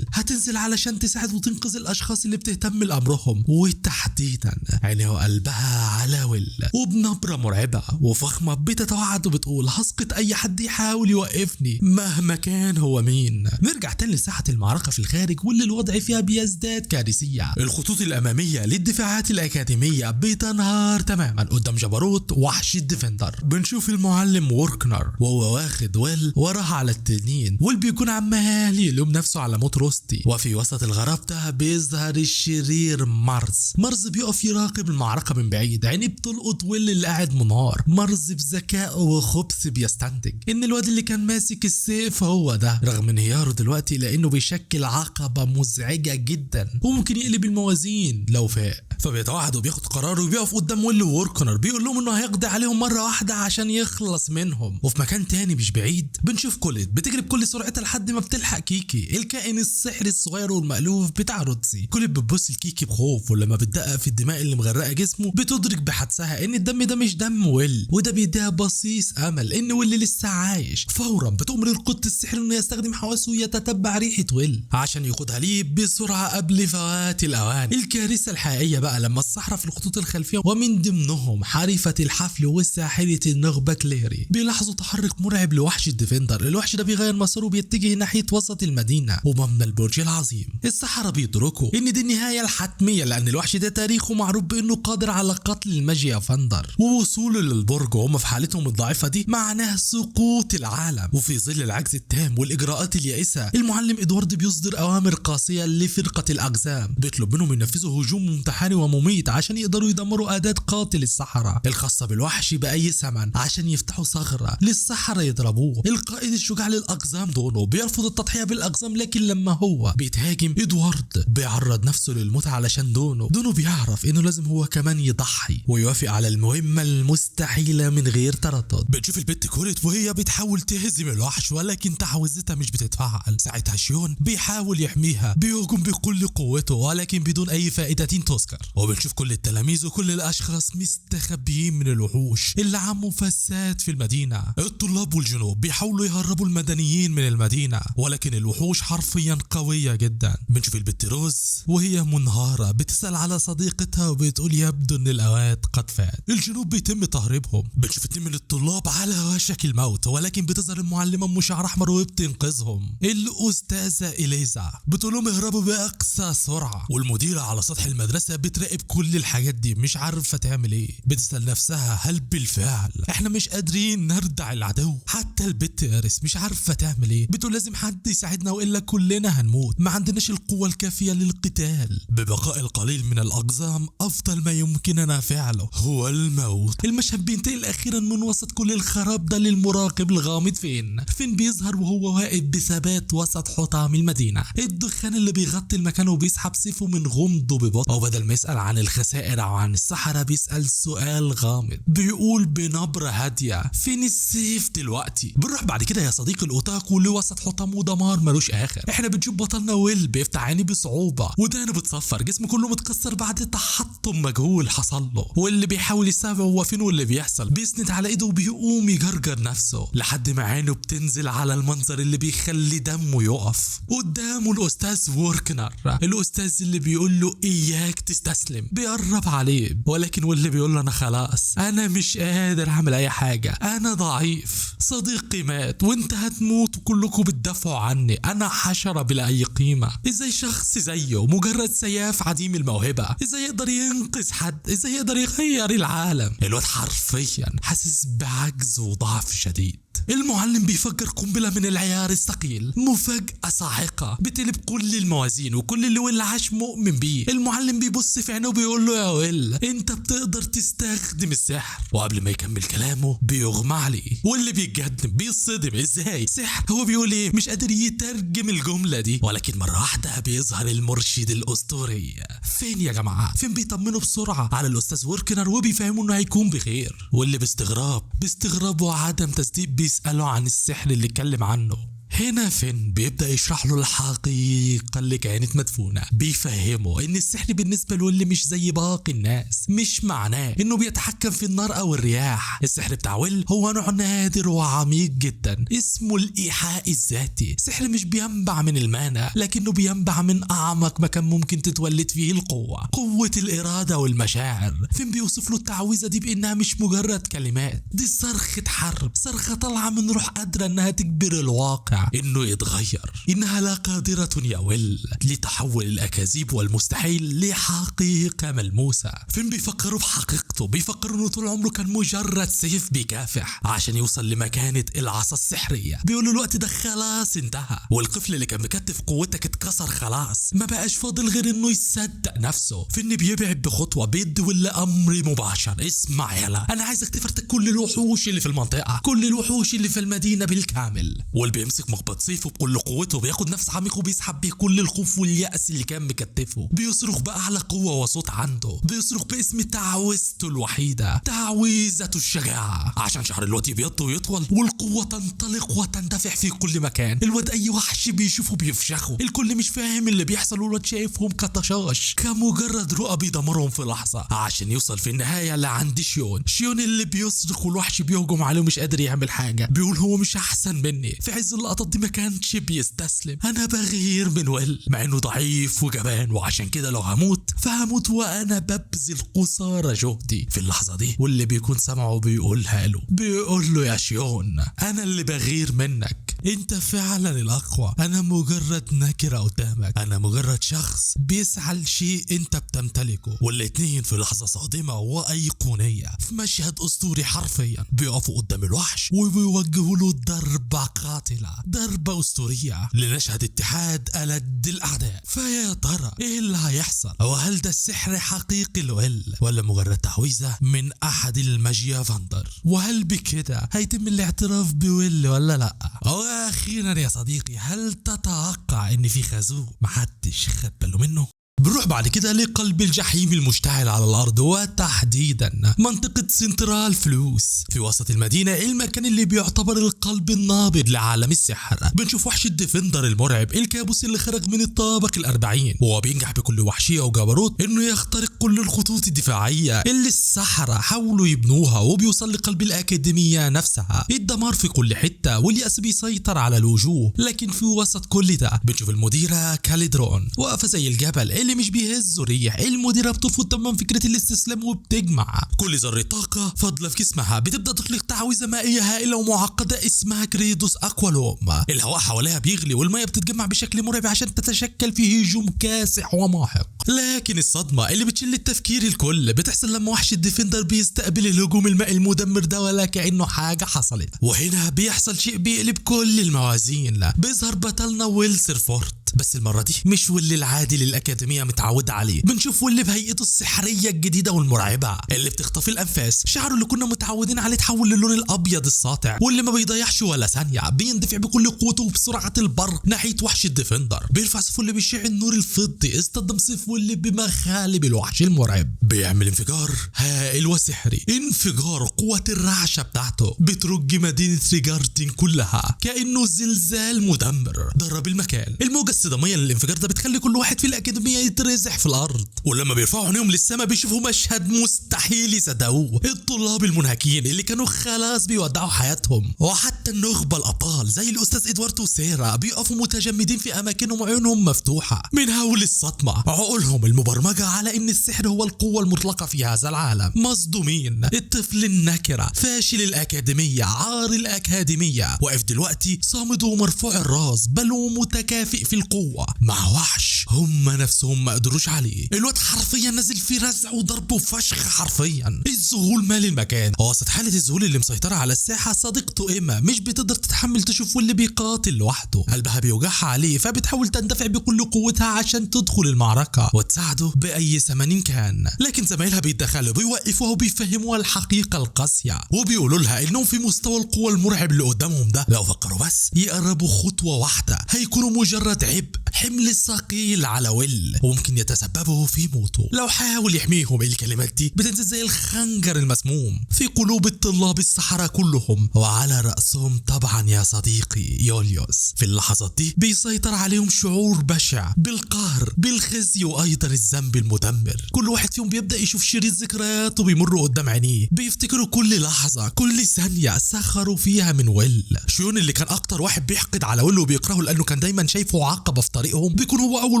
هتنزل علشان تساعد وتنقذ الاشخاص اللي بتهتم لامرهم، وتحديدا عينيها وقلبها على ويل. وبنبرة مرعبة وفخمة بتتوعد وبتقول هسقط أي حد يحاول يوقفني مهما كان هو مين. نرجع تاني لساحة المعركة في الخارج واللي الوضع فيها بيزداد كارثية. الخطوط الأمامية للدفاعات الأكاديمية بتنهار تماما قدام جبروت وحش الديفندر. بنشوف المعلم ووركنر وهو واخد ويل وراها على التنين، ويل بيكون عمال يلوم نفسه على موت روستي. وفي وسط الغراب ده بيظهر الشرير مارز. مارز بيقف يراقب المعركة من بعيد، عينيه بتلقط ويل اللي قاعد منهار. مارز بذكاء وخبث بيستنتج ان الواد اللي كان ماسك السيف هو ده، رغم انهياره دلوقتي لانه بيشكل عقبة مزعجة جدا وممكن يقلب الموازين لو فاق. فبيتوعد وبياخد قراره وبيقف قدام ويل ووركنر، بيقول لهم انه هيقضي عليهم مرة واحدة عشان يخلص منهم. وفي مكان تاني مش بعيد بنشوف كوليت بتجري بكل سرعتها لحد ما بتلحق كيكي الكائن السحري الصغير والمألوف بتاع روتسي. كوليت بتبص لكيكي بخوف، ولما بتدقق في الدماء اللي مغرقة جسمه بتدرك بحدسها ان الدم ده مش دم ويل، وده بيديها بصيص امل ان ويل لسه عايش. فورا بتؤمر القط السحري انه يستخدم حواسه ويتتبع ريحه ويل عشان ياخدها ليه بسرعة قبل فوات الاوان. الكارثة الحقيقية بقى بقى لما السحرة في الخطوط الخلفية ومن ضمنهم حريفة الحفل والساحرة النخبة كليري بيلاحظوا تحرك مرعب لوحش الديفندر. الوحش ده بيغير مساره وبيتجه ناحية وسط المدينة ومبنى البرج العظيم. السحرة بيدركوا ان دي النهاية الحتمية، لان الوحش ده تاريخه معروف بانه قادر على قتل الماجيا فاندر، ووصوله للبرج وهم في حالتهم الضعيفة دي معناه سقوط العالم. وفي ظل العجز التام والاجراءات اليائسة، المعلم ادوارد بيصدر اوامر قاسية لفرقة الاقزام، بيطلب منهم ينفذوا هجوم ممتحن ومميت عشان يقدروا يدمروا اداة قاتل السحرة الخاصة بالوحش باي ثمن عشان يفتحوا ثغرة للسحرة يضربوه. القائد الشجاع للاقزام دونو بيرفض التضحية بالاقزام، لكن لما هو بيتهاجم ادوارد بيعرض نفسه للموت علشان دونو. دونو بيعرف انه لازم هو كمان يضحي ويوافق على المهمة المستحيلة من غير تردد. بتشوف البت كولت وهي بتحاول تهزم الوحش، ولكن تعويذتها مش بتتفعل. ساعتها شيون بيحاول يحميها، بيهجم بكل قوته ولكن بدون اي فائدة تذكر. وبنشوف كل التلاميذ وكل الاشخاص مستخبيين من الوحوش اللي عموا فساد في المدينة. الطلاب والجنوب بيحاولوا يهربوا المدنيين من المدينة، ولكن الوحوش حرفيا قوية جدا. بنشوف البت روز وهي منهارة بتسأل على صديقتها وبتقول يبدو ان الاوقات قد فات. الجنوب بيتم تهريبهم. بنشوف اتنين من الطلاب على وشك الموت، ولكن بتظهر المعلمة ام شعر احمر وبتنقذهم. الاستاذة اليزا بتقول لهم اهربوا باقصى سرعة، والمديرة على سطح المدرسة بتراقب كل الحاجات دي مش عارفة تعمل ايه. بتسأل نفسها هل بالفعل احنا مش قادرين نردع العدو؟ حتى البت اريس مش عارفة تعمل ايه، بتقول لازم حد يساعدنا والا كلنا هنموت، ما عندناش القوة الكافية للقتال. ببقاء القليل من الأقزام أفضل ما يمكننا فعله هو الموت. المشهد بينتقل أخيرا من وسط كل الخراب ده للمراقب الغامض فين بيظهر وهو واقف بثبات وسط حطام المدينة، الدخان اللي بيغطي المكان، وبيسحب سيفه من غمضه ببطء. وبدل ما يسأل عن الخسائر أو عن السحرة بيسأل سؤال غامض، بيقول بنبرة هادية فين السيف دلوقتي؟ بنروح بعد كده يا صديقي الأوتاكو لوسط حطام ودمار ملوش آخر. احنا بنشوف بطلنا ويل بيفتح عينيه بصعوبة ودانه بتصفر، جسمه كله متكسر بعد تحطم مجهول حصل له، واللي بيحاول يستوعب هو فين واللي بيحصل بيسند على ايده وبيقوم يجرجر نفسه لحد ما عينه بتنزل على المنظر اللي بيخلي دمه يقف. قدامه الاستاذ ووركنر، الاستاذ اللي بيقول له اياك تستسلم، بيقرب عليه ولكن واللي بيقول له انا خلاص، انا مش قادر اعمل اي حاجة، انا ضعيف، صديقي مات وانت هتموت وكلكم بتدافعوا عني، انا حشرة بلا اي قيمة. ازاي شخص زيه مجرد سياف عديم الموهبة ازاي يقدر ينقذ حد؟ ازاي يقدر يغير العالم؟ الواد حرفيا حاسس بعجز وضعف شديد. المعلم بيفجر قنبلة من العيار الثقيل، مفاجأة صاعقة بتقلب كل الموازين وكل اللي ويل عاش مؤمن بيه. المعلم بيبص في عينه وبيقول له يا ويل انت بتقدر تستخدم السحر، وقبل ما يكمل كلامه بيغمى عليه، واللي بيتجنن بيصدم ازاي سحر، هو بيقول ايه، مش قادر يترجم الجملة دي. ولكن مرة واحدة بيظهر المرشد الأسطوري. فين يا جماعة؟ فين؟ بيطمنه بسرعة على الأستاذ وركنر وبيفهمه انه هيكون بخير. واللي باستغراب وعدم تصديق بيسأله عن السحر اللي اتكلم عنه. هنا فين بيبدأ يشرح له الحقيقة اللي كانت مدفونة، بيفهمه ان السحر بالنسبة له اللي مش زي باقي الناس مش معناه انه بيتحكم في النار او الرياح. السحر بتاع ويل هو نوع نادر وعميق جدا اسمه الايحاء الذاتي، سحر مش بينبع من المانا لكنه بينبع من اعمق مكان ممكن تتولد فيه القوة، قوة الارادة والمشاعر. فين بيوصف له التعويذة دي بانها مش مجرد كلمات، دي صرخة حرب، صرخة طالعة من روح قادرة انها تجبر الواقع انه يتغير، انها لا قادرة يا ويل لتحول الاكاذيب والمستحيل لحقيقة ملموسة. فين بيفكروا بحقيقته، بيفكروا انه طول عمره كان مجرد سيف بيكافح عشان يوصل لمكانة العصا السحرية. بيقولوا الوقت ده خلاص انتهى، والقفل اللي كان مكتف قوتك اتكسر خلاص، ما بقاش فاضل غير انه يصدق نفسه. فين بيبعد بخطوة، بيدي ولا امر مباشر، اسمع يلا انا عايزك تفرتك كل الوحوش اللي في المنطقة، كل الوحوش اللي في المدينة بالكامل. واللي بيمسك مخبط سيفه بكل قوته، بياخد نفس عميق وبيسحب بيه كل الخوف واليأس اللي كان مكتفه، بيصرخ بأعلى قوة وصوت عنده، بيصرخ باسم تعويذته الوحيدة، تعويذة الشجاعة، عشان شعر الواد يبيض ويطول والقوة تنطلق وتندفع في كل مكان. الواد أي وحش بيشوفه بيفشخه، الكل مش فاهم اللي بيحصل والواد شايفهم كطشاش، كمجرد رؤى بيدمرهم في لحظة عشان يوصل في النهاية لعند شيون. شيون اللي بيصرخ والوحش بيهجم عليه ومش قادر يعمل حاجة، بيقول هو مش أحسن مني. في عز اللقطات اللقطات دي ما كانش بيستسلم. انا بغير من ويل مع انه ضعيف وجبان، وعشان كده لو هموت فهموت وانا ببذل قصارى جهدي. في اللحظة دي واللي بيكون سمعه بيقولها له، بيقول له يا شيون انا اللي بغير منك، انت فعلا الاقوى، انا مجرد نكره قدامك، انا مجرد شخص بيسعى لشيء انت بتمتلكه. والاتنين في لحظة صادمه وايقونيه في مشهد اسطوري حرفيا بيقفوا قدام الوحش وبيوجهوا له ضربه قاتله، ضربه اسطورية لنشهد اتحاد ألد الاعداء. فيا ترى ايه اللي هيحصل؟ وهل ده السحر حقيقي لويل ولا مجرد تعويذه من احد الماجيا فاندر؟ وهل بكده هيتم الاعتراف بويل ولا لا؟ واخيرا يا صديقي، هل تتوقع ان في خازوق محدش خد باله منه؟ بنروح بعد كده لقلب الجحيم المشتعل على الارض، وتحديدا منطقة سنترال فلوس في وسط المدينة، المكان اللي بيعتبر القلب النابض لعالم السحر. بنشوف وحش ال Defender المرعب، الكابوس اللي خرج من الطابق ال40، وهو بينجح بكل وحشية وجبروت انه يخترق كل الخطوط الدفاعية اللي السحرة حاولوا يبنوها، وبيوصل لقلب الأكاديمية نفسها. الدمار في كل حتة واليأس بيسيطر على الوجوه، لكن في وسط كل ده بنشوف المديرة كاليدرون واقفة زي الجبل اللي مش بيهزه ريح. المديرة بترفض تمام فكرة الاستسلام وبتجمع كل ذرة طاقة فاضلة في جسمها، بتبدأ تطلق تعويذة مائية هائلة ومعقدة اسمها كريدوس أكوالوم. الهواء حواليها بيغلي والمية بتتجمع بشكل مرعب عشان تتشكل فيه هجوم كاسح وماحق. لكن الصدمة اللي بتشل التفكير الكل بتحصل لما وحش ال Defender بيستقبل الهجوم المائي المدمر ده ولا كأنه حاجة حصلت. وهنا بيحصل شيء بيقلب كل الموازين، بيظهر بطلنا ويل سيرفورت، بس المرة دي مش ويل العادي للأكاديمية متعودة عليه، بنشوف ويل بهيئته السحرية الجديدة والمرعبة اللي بتخطف الأنفاس. شعره اللي كنا متعودين عليه تحول للون الأبيض الساطع واللي ما بيضيعش ولا ثانية، بيندفع بكل قوته وبسرعة البرق ناحية وحش ال Defender، بيرفع سيفه اللي بيشع النور الفضي، اصطدم سيفه اللي بمخالب الوحش المرعب، بيعمل انفجار هائل وسحري، انفجار قوة الرعشة بتاعته بترج مدينة ريجاردين كلها كأنه زلزال مدمر ضرب المكان. الموجة الصدامية للانفجار ده بتخلي كل واحد في الأكاديمية يترزح في الأرض، ولما بيرفعوا عينيهم للسماء بيشوفوا مشهد مستحيل يصدقوه، الطلاب المنهكين اللي كانوا خلاص بيودعوا حياتهم، وحتى النخبة الأبطال زي الأستاذ إدوارد وسيرا بيقفوا متجمدين في أماكنهم وعيونهم مفتوحة من هول الصدمة، عقولهم المبرمجة على إن السحر هو القوة المطلقة في هذا العالم مصدومين. الطفل النكرة فاشل الأكاديمية عار الأكاديمية واقف دلوقتي صامد ومرفوع الراس بل ومتكافئ في القوة مع وحش هم نفسهم ما قدروش عليه. الواد حرفيا نازل في رزع وضرب وفشخ حرفيا. الذهول مال المكان. وسط حالة الذهول اللي مسيطرة على الساحة صديقته إيما مش بتقدر تتحمل تشوف اللي بيقاتل لوحده، قلبها بيوجعها عليه، فبتحاول تندفع بكل قوتها عشان تدخل المعركة وتساعده بأي ثمن كان، لكن زمايلها بيتدخلوا بيوقفوها وبيفهموها الحقيقة القاسية وبيقولوا لها انهم في مستوى القوة المرعب اللي قدامهم ده لو فكروا بس يقربوا خطوة واحدة هيكونوا مجرد عبء، حمل ثقيل على ويل وممكن يتسببوا في موته لو حاول يحميهم. الكلمات دي بتنزل زي الخنجر المسموم في قلوب الطلاب السحرة كلهم، وعلى رأسهم طبعا يا صديقي يوليوس. في اللحظات دي بيسيطر عليهم شعور بشع بالقهر بالخزي وايضا الذنب المدمر. كل واحد فيهم بيبدأ يشوف شريط ذكرياته بيمر قدام عينيه، بيفتكروا كل لحظة كل ثانية سخروا فيها من ويل. شيون اللي كان اكتر واحد بيحقد على ويل وبيكرهه لانه كان دايما شايفه عقبة في طريقهم، بيكون هو اول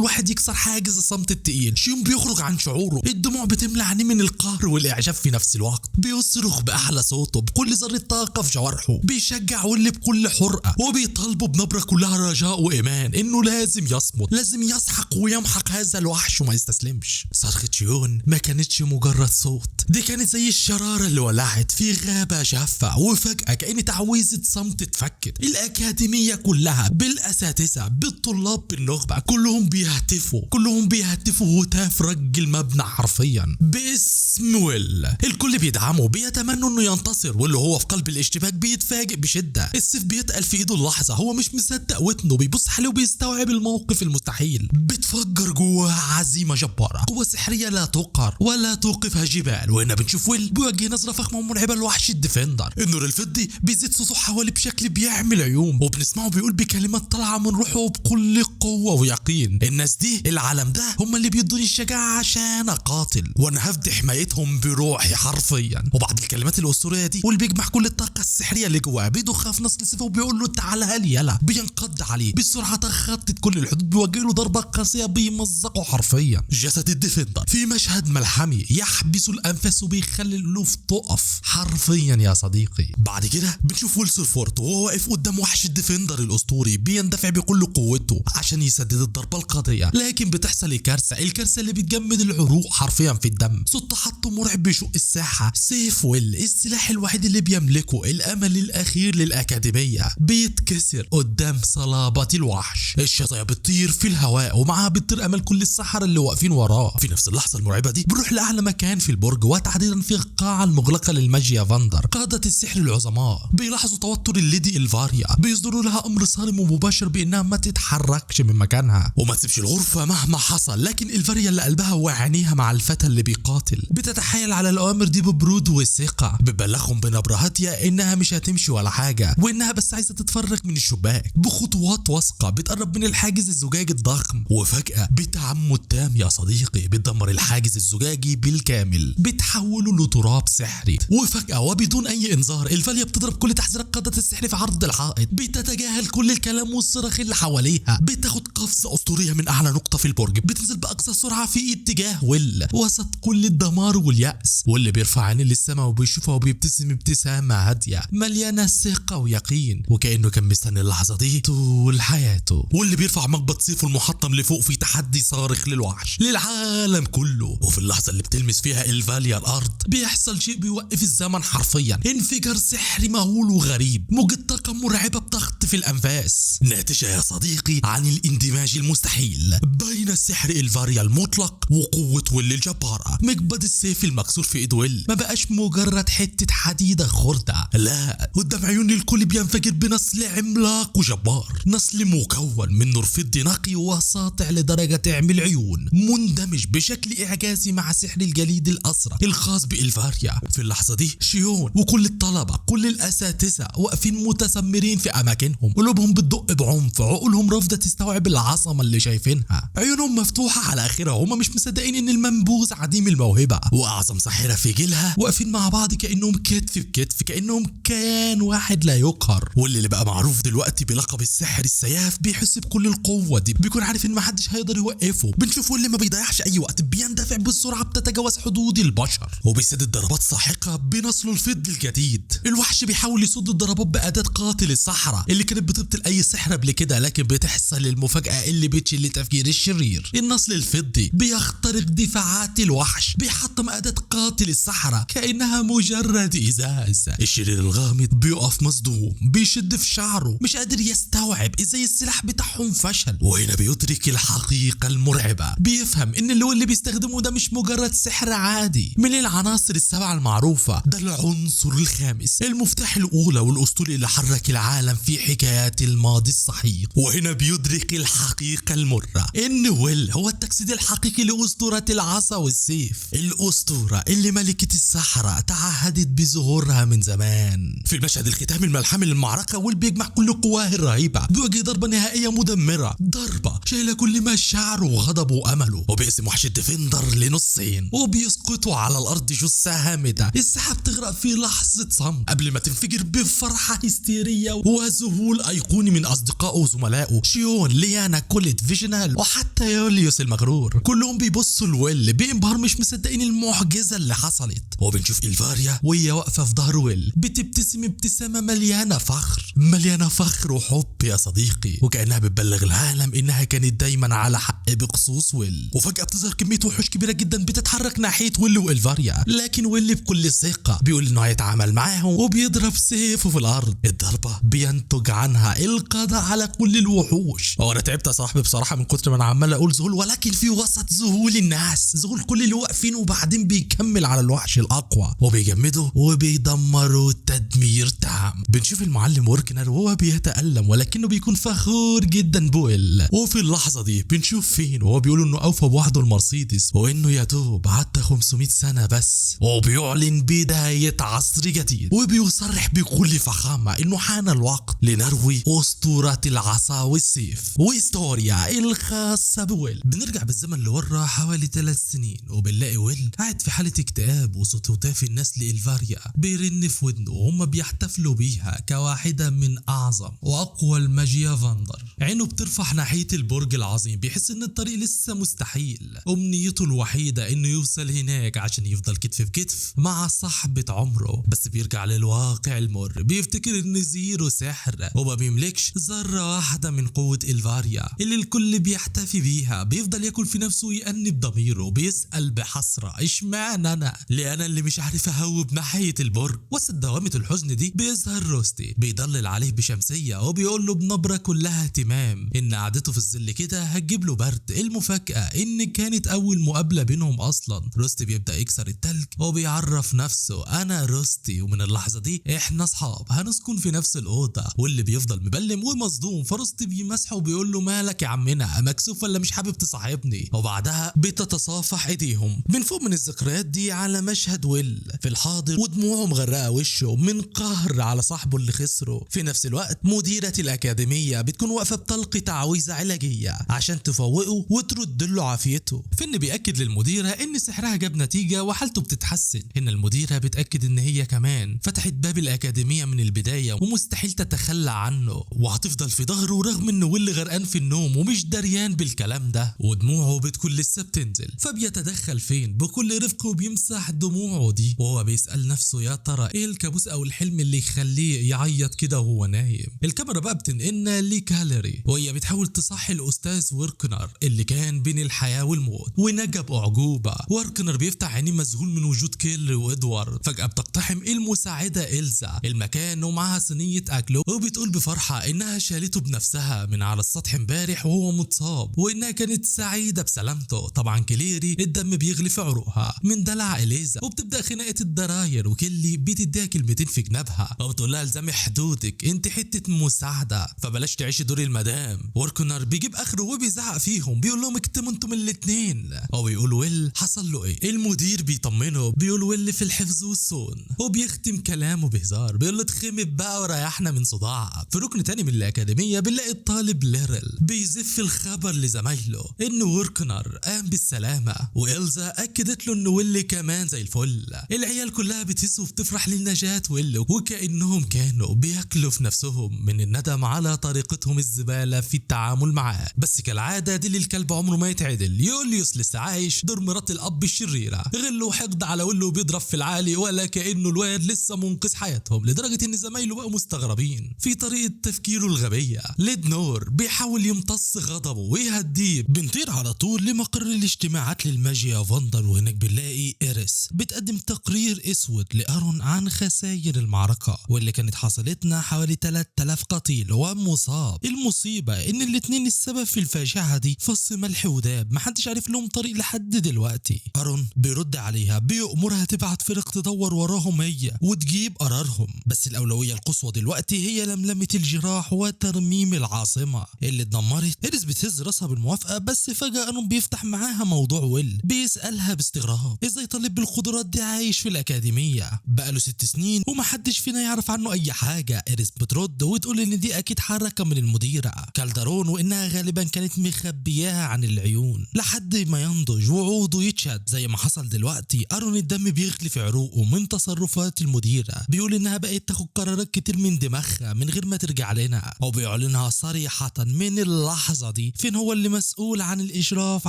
واحد يكسر حاجز الصمت التقيل. شيون بيخرج عن شعوره، الدموع بتملى عينيه من القهر والاعجاب في نفس الوقت، بيصرخ باعلى صوته بكل ذره طاقة في جوارحه، بيشجع ويل بكل حرقه وبيطالبه بنبره كلها رجاء وايمان انه لازم يصمت، لازم يسحق ويمحق هذا الوحش وما يستسلمش. صرخة شيون ما كانتش مجرد صوت، دي كانت زي الشرارة اللي ولعت في غابه جافة، وفجاة كأن تعويذه صمت اتفكت. الاكاديمية كلها بالاساتذه بالطلاب بالنخبه كلهم بيهتفوا، كلهم بيهتفوا هتاف رج المبنى حرفيا باسم ويل. الكل بيدعمه بيتمنوا انه ينتصر، واللي هو في قلب الاشتباك بيتفاجئ بشده، السيف بيتقل في ايده اللحظة، هو مش مصدق ودنه، بيبص حواليه وبيستوعب الموقف المستحيل. بتفجر جواه عزيمة جبارة، قوة سحريه لا تقهر ولا توقفها جبال. وهنا بنشوف ويل بيوجه نظره فخمة ومرعبه لوحش ال Defender، النور الفضي بيزيد صوته حواليه بشكل بيعمل عيون، وبنسمعه بيقول بكلمات طالعه من روحه بكل قوة ويقين: الناس دي، العالم ده، هم اللي بيدوني الشجاعة عشان اقاتل، وانا هفدي حمايتهم فديتهم بروحي حرفيا. وبعد الكلمات الاسطورية دي واللي بيجمع كل الطاقة السحريه اللي جواه بيضخها في نصل سيفه وبيقول له تعالى هل يلا. بينقض عليه بسرعة تخطت كل الحدود، بيوجه له ضربه قاسية بيمزقه حرفيا جسد الديفندر في مشهد ملحمي يحبس الانفاس وبيخلي الالوف تقف حرفيا يا صديقي. بعد كده بنشوف ويل سيلفورد وهو واقف قدام وحش الديفندر الاسطوري بيندفع بكل قوته عشان يسدد الضربة القاضية، لكن بتحصل الكارثة، الكارثة اللي بتجمد العروق حرفيا في الدم. صوت تحطم مرعب بيشق الساحة. سيف ويل السلاح الوحيد اللي بيملكه، الامل الاخير للاكاديميه، بيتكسر قدام صلابة الوحش. الشظايا بتطير في الهواء ومعاها بتطير امل كل السحرة اللي واقفين وراه. في نفس اللحظة المرعبة دي بنروح لاعلى مكان في البرج وتحديدا في القاعة المغلقة للماجيا فاندر. قاده السحر العظماء بيلاحظوا توتر الليدي الفاريا، بيصدروا لها امر صارم ومباشر بانها ما تتحركش من مكانها وما تسيبش الغرفة مهما حصل. لكن الفاريا اللي قلبها وعينيها مع الفتى اللي بيقاتل بتتحايل على الاوامر دي ببرود وثقه، بتبلغهم بنبره هادية انها مش هتمشي ولا حاجة وانها بس عايزه تتفرج من الشباك. بخطوات واثقة بتقرب من الحاجز الزجاجي الضخم، وفجاة بتعمد تام يا صديقي بتدمر الحاجز الزجاجي بالكامل، بتحوله لتراب سحري. وفجاة وبدون اي انذار الفاليا بتضرب كل تحذيرات قاده السحر في عرض الحائط، بتتجاهل كل الكلام والصراخ اللي حواليها، بتاخد قفزه اسطورية من اعلى نقطة في البرج، بتنزل باقصى سرعة في اتجاه ويل وسط كل الدمار واليأس. واللي بيرفع عينيه للسماء وبيشوفها وبيبتسم ابتسامة هادية مليانة ثقة ويقين، وكانه كان مستني اللحظة دي طول حياته. واللي بيرفع مقبض سيفه المحطم لفوق في تحدي صارخ للوحش للعالم كله. وفي اللحظة اللي بتلمس فيها الفاليا الارض بيحصل شيء بيوقف الزمن حرفيا، انفجار سحري مهول وغريب، موجة طاقة مرعبة بتخطف الانفاس، ناتجة يا صديقي عن الاندماج المستحيل بين سحر الفاريا المطلق وقوه ويل الجبارة. مقبض السيف المكسور في ايد ويل ما بقاش مجرد حتة حديده خرده، لا، قدام عيون الكل بينفجر بنصل عملاق وجبار، نصل مكون من نور فضي نقي وساطع لدرجة تعمي العيون، مندمج بشكل اعجازي مع سحر الجليد الازرق الخاص بالفاريا. في اللحظة دي شيون وكل الطلبة كل الاساتذة واقفين متسمرين في اماكنهم، قلوبهم بتدق بعنف، عقولهم رافضه تستوعب العظمة اللي شايفينها، عيونهم مفتوحة على اخرها وهم مش مصدقين ان المنبوذ عديم الموهبة واعظم ساحرة في جيلها واقفين مع بعض كانهم كتف بكتف، كانهم كيان واحد لا يقهر. واللي بقى معروف دلوقتي بلقب الساحر السياف بيحس بكل القوة دي، بيكون عارف ان محدش هيقدر يوقفه. بنشوفه اللي ما بيضيعش اي وقت، بيندفع بسرعة بتتجاوز حدود البشر، وبيسدد ضربات ساحقة بنصله الفضي الجديد. الوحش بيحاول يصد الضربات باداة قاتل الصحراء اللي كانت بتبطل اي سحر قبل كده، لكن بتحصل المفاجاة اللي بتشل تفكير الشرير. النصل الفضي بيخترق دفاعات الوحش، بيحطم اداه قاتل الصحراء كانها مجرد ازاز. الشرير الغامض بيقف مصدوم، بيشد في شعره، مش قادر يستوعب ازاي السلاح بتاعهم فشل. وهنا بيدرك الحقيقة المرعبة، بيفهم ان اللي بيستخدمه ده مش مجرد سحر عادي من العناصر السبعة المعروفة، ده العنصر الخامس، المفتاح الاولى والاسطوري اللي حرك العالم في حكايات الماضي السحيق. وهنا بيدرك الحقيقة المرة ان ويل هو التجسيد الحقيقي لاسطوره العصا والسيف، الاسطورة اللي ملكه الصحراء تعهدت بظهورها من زمان. في المشهد الختامي الملحمي للمعركة ويل بيجمع كل قواه الرهيبة، بيواجه ضربه نهائية مدمرة، ضربه شايله كل مشاعره وغضبه وامله، وبيقسم وحش الديفندر لنصين وبيسقطوا على الارض جثة هامدة. الساحة بتغرق في لحظة صمت قبل ما تنفجر بفرحة هستيريه وذهول ايقوني من اصدقائه وزملائه، شيون، ليانا، كوليت، فيجنال، وحتى يوليوس المغرور. كلهم بيبصوا لويل بانبهار، مش مصدقين المعجزة اللي حصلت. وبنشوف الفاريا وهي واقفة في ظهر ويل بتبتسم ابتسامة مليانة فخر، مليانة فخر وحب يا صديقي، وكانها بتبلغ العالم انها كانت دايما على حق بخصوص ويل. وفجاة بتظهر كمية وحوش كبيرة جدا بتتحرك ناحية ويل والفاريا، لكن ويل بكل ثقة بيقول انه هيتعامل معاهم وبيضرب سيفه في الارض. الضربة بينتج عنها القضاء على كل الوحوش. وانا تعبت يا صاحبي بصراحة من كتر ما انا عمال اقول ذهول، ولكن في وسط ذهول الناس، ذهول كل اللي واقفين، وبعدين بيكمل على الوحش الاقوى وبيجمده وبيدمره تدمير تام. بنشوف المعلم وركنر وهو بيتألم ولكنه بيكون فخور جدا بويل. وفي اللحظة دي بنشوف فين وهو بيقول انه اوفى بوعده المرسيدس وانه يا دوب عدى 500 سنة بس، وبيعلن بداية عصر جديد، وبيصرح بكل فخامة انه حان الوقت لنروي أسطورة العصا والسيف وإستوريا الخاصة بويل. بنرجع بالزمن لورا حوالي 3 سنين، وبنلاقي ويل قاعد في حالة اكتئاب، وصوت هتاف الناس لإلفاريا بيرن في ودنه وهم بيحتفلوا بيها كواحدة من أعظم وأقوى الماجيا فاندر. عينه بترفح ناحية البرج العظيم، بيحس إن الطريق لسه مستحيل. أمنيته الوحيدة إنه يوصل هناك عشان يفضل كتف بكتف مع صاحبة عمره، بس بيرجع للواقع المر، بيفتكر إن zero سحر وما بيملكش ذرة واحدة من قوة إلفاريا اللي الكل بيحتفي بيها. بيفضل ياكل في نفسه ويأنب ضميره، بيسأل بحسرة اشمعنى أنا؟ ليه أنا اللي مش عارف أهوب ناحية البرج؟ وسط دوامة الحزن دي بيظهر روستي، بيضلل عليه بشمسية وبيقول له بنبرة كلها اهتمام إن قعدته في الظل كده هتجيب له برد. المفاجأة إن كانت أول مقابلة بينهم أصلا. روستي بيبدأ يكسر التلج وبيعرف نفسه، أنا روستي، ومن اللحظة دي إحنا أصحاب، هنسكن في نفس الأوضة. واللي بيفضل مبلم ومصدوم، فروستي بيمسحه وبيقول له مالك يا عمنا، مكسوف ولا مش حابب تصاحبني؟ وبعدها بتتصافح ايديهم. بنفوق من الذكريات دي على مشهد ويل في الحاضر ودموعه مغرقة وشه من قهر على صاحبه اللي خسره. في نفس الوقت مديرة الأكاديمية بتكون واقفة بتلقي تعويذة علاجية عشان تفوقه وترد له عافيته. فين بيأكد للمديرة إن سحرها جاب نتيجة وحالته بتتحسن. هنا المديرة بتأكد إن هي كمان فتحت باب الأكاديمية من البداية ومستحيل تتخلى عنه وهتفضل في ظهره، رغم إن ويل غرقان في النوم ومش دريان بالكلام ده ودموعه بتكون لسه بتنزل. فبيتدخل فين بكل رفق وبيمسح دموعه دي، وهو بيسأل نفسه يا ترى ايه الكابوس او الحلم اللي يخليه يعيط كده وهو نايم. الكاميرا بقى بتنقلنا لكاليري وهي بتحاول تصحي الاستاذ وركنر اللي كان بين الحياة والموت ونجا بأعجوبة. وركنر بيفتح عينيه مذهول من وجود كيلري وادوارد. فجأة بتقتحم المساعدة إلزا المكان ومعاها صينية أكل، وبتقول بفرحة إنها شالته بنفسها من على السطح امبارح وهو متصاب، وإنها كانت سعيدة بسلامته. طبعا كليري الدم بيغلي في عروقها من دلع إليزا، وبتبدأ خناقة الدراير، وكيلي بتديها كلمتين في جنابها وبتقول لها الزمي حدودك، انت حتة مساعدة فبلاش تعيشي دور المدام. وركنر بيجيب اخره وبيزعق فيهم، بيقول لهم اكتموا انتم الاتنين، وبيقول ويل حصل له ايه. المدير بيطمنه بيقول ويل في الحفظ والصون، وبيختم كلامه بهزار بيقول له اتخمد بقى وريحنا من صداع. في ركن تاني من الاكاديمية بنلاقي الطالب ليرل بيزف الخبر لزمايله ان وركنر قام بالسلامة، وإلزا اكدت له ان ويل كمان زي الفل. العيال كلها بتهز وبتفرح لنجاة ويل، وكأنهم كانوا بياكلوا في نفسهم من الندم على طريقتهم الزبالة في التعامل معاه. بس كالعادة دي الكلب عمره ما يتعدل. يوليوس لسه عايش دور مرات الاب الشريرة، غل وحقد على ويل وبيضرب في العالي ولا كأنه الواد لسه منقذ حياتهم، لدرجة ان زمايله بقوا مستغربين في طريقة تفكيره الغبية. ليدنور بيحاول يمتص غضبه ويهديه. بنطير على طول لمقر الاجتماعات للماجيا فاندر، وهناك بنلاقي إيريس بتقدم تقرير اسود لأرون عن خسائر المعركة واللي كانت حصلتنا حوالي 3000 قتيل ومصاب. المصيبة ان الاتنين السبب في الفاجعة دي فص ملح وداب، محدش عارف لهم طريق لحد دلوقتي. أرون بيرد عليها بيأمرها تبعت فرق تدور وراهم هي وتجيب قرارهم، بس الأولوية القصوى دلوقتي هي لملمة الجراح وترميم العاصمة اللي اتدمرت. إيريس بتهز راسها بالموافقة، بس فجأة أرون بيفتح معاها موضوع ويل، بيسألها باستغراب ازاي طالب بالقدرات دي عايش في الأكاديمية بقاله 6 سنين ومحدش فينا يعرف عنه أي حاجة. إيريس بترد وتقول إن دي أكيد حركة من المديرة كالدرون، وإنها غالبا كانت مخبياها عن العيون لحد ما ينضج وعوده يتشد زي ما حصل دلوقتي. أرون الدم بيغلي في عروقه من تصرفات المديرة، بيقول إنها بقت تاخد قرارات كتير من دماغها من غير ما ترجع لنا، وبيعلنها صريحة من اللحظة دي فين هو اللي مسؤول عن الإشراف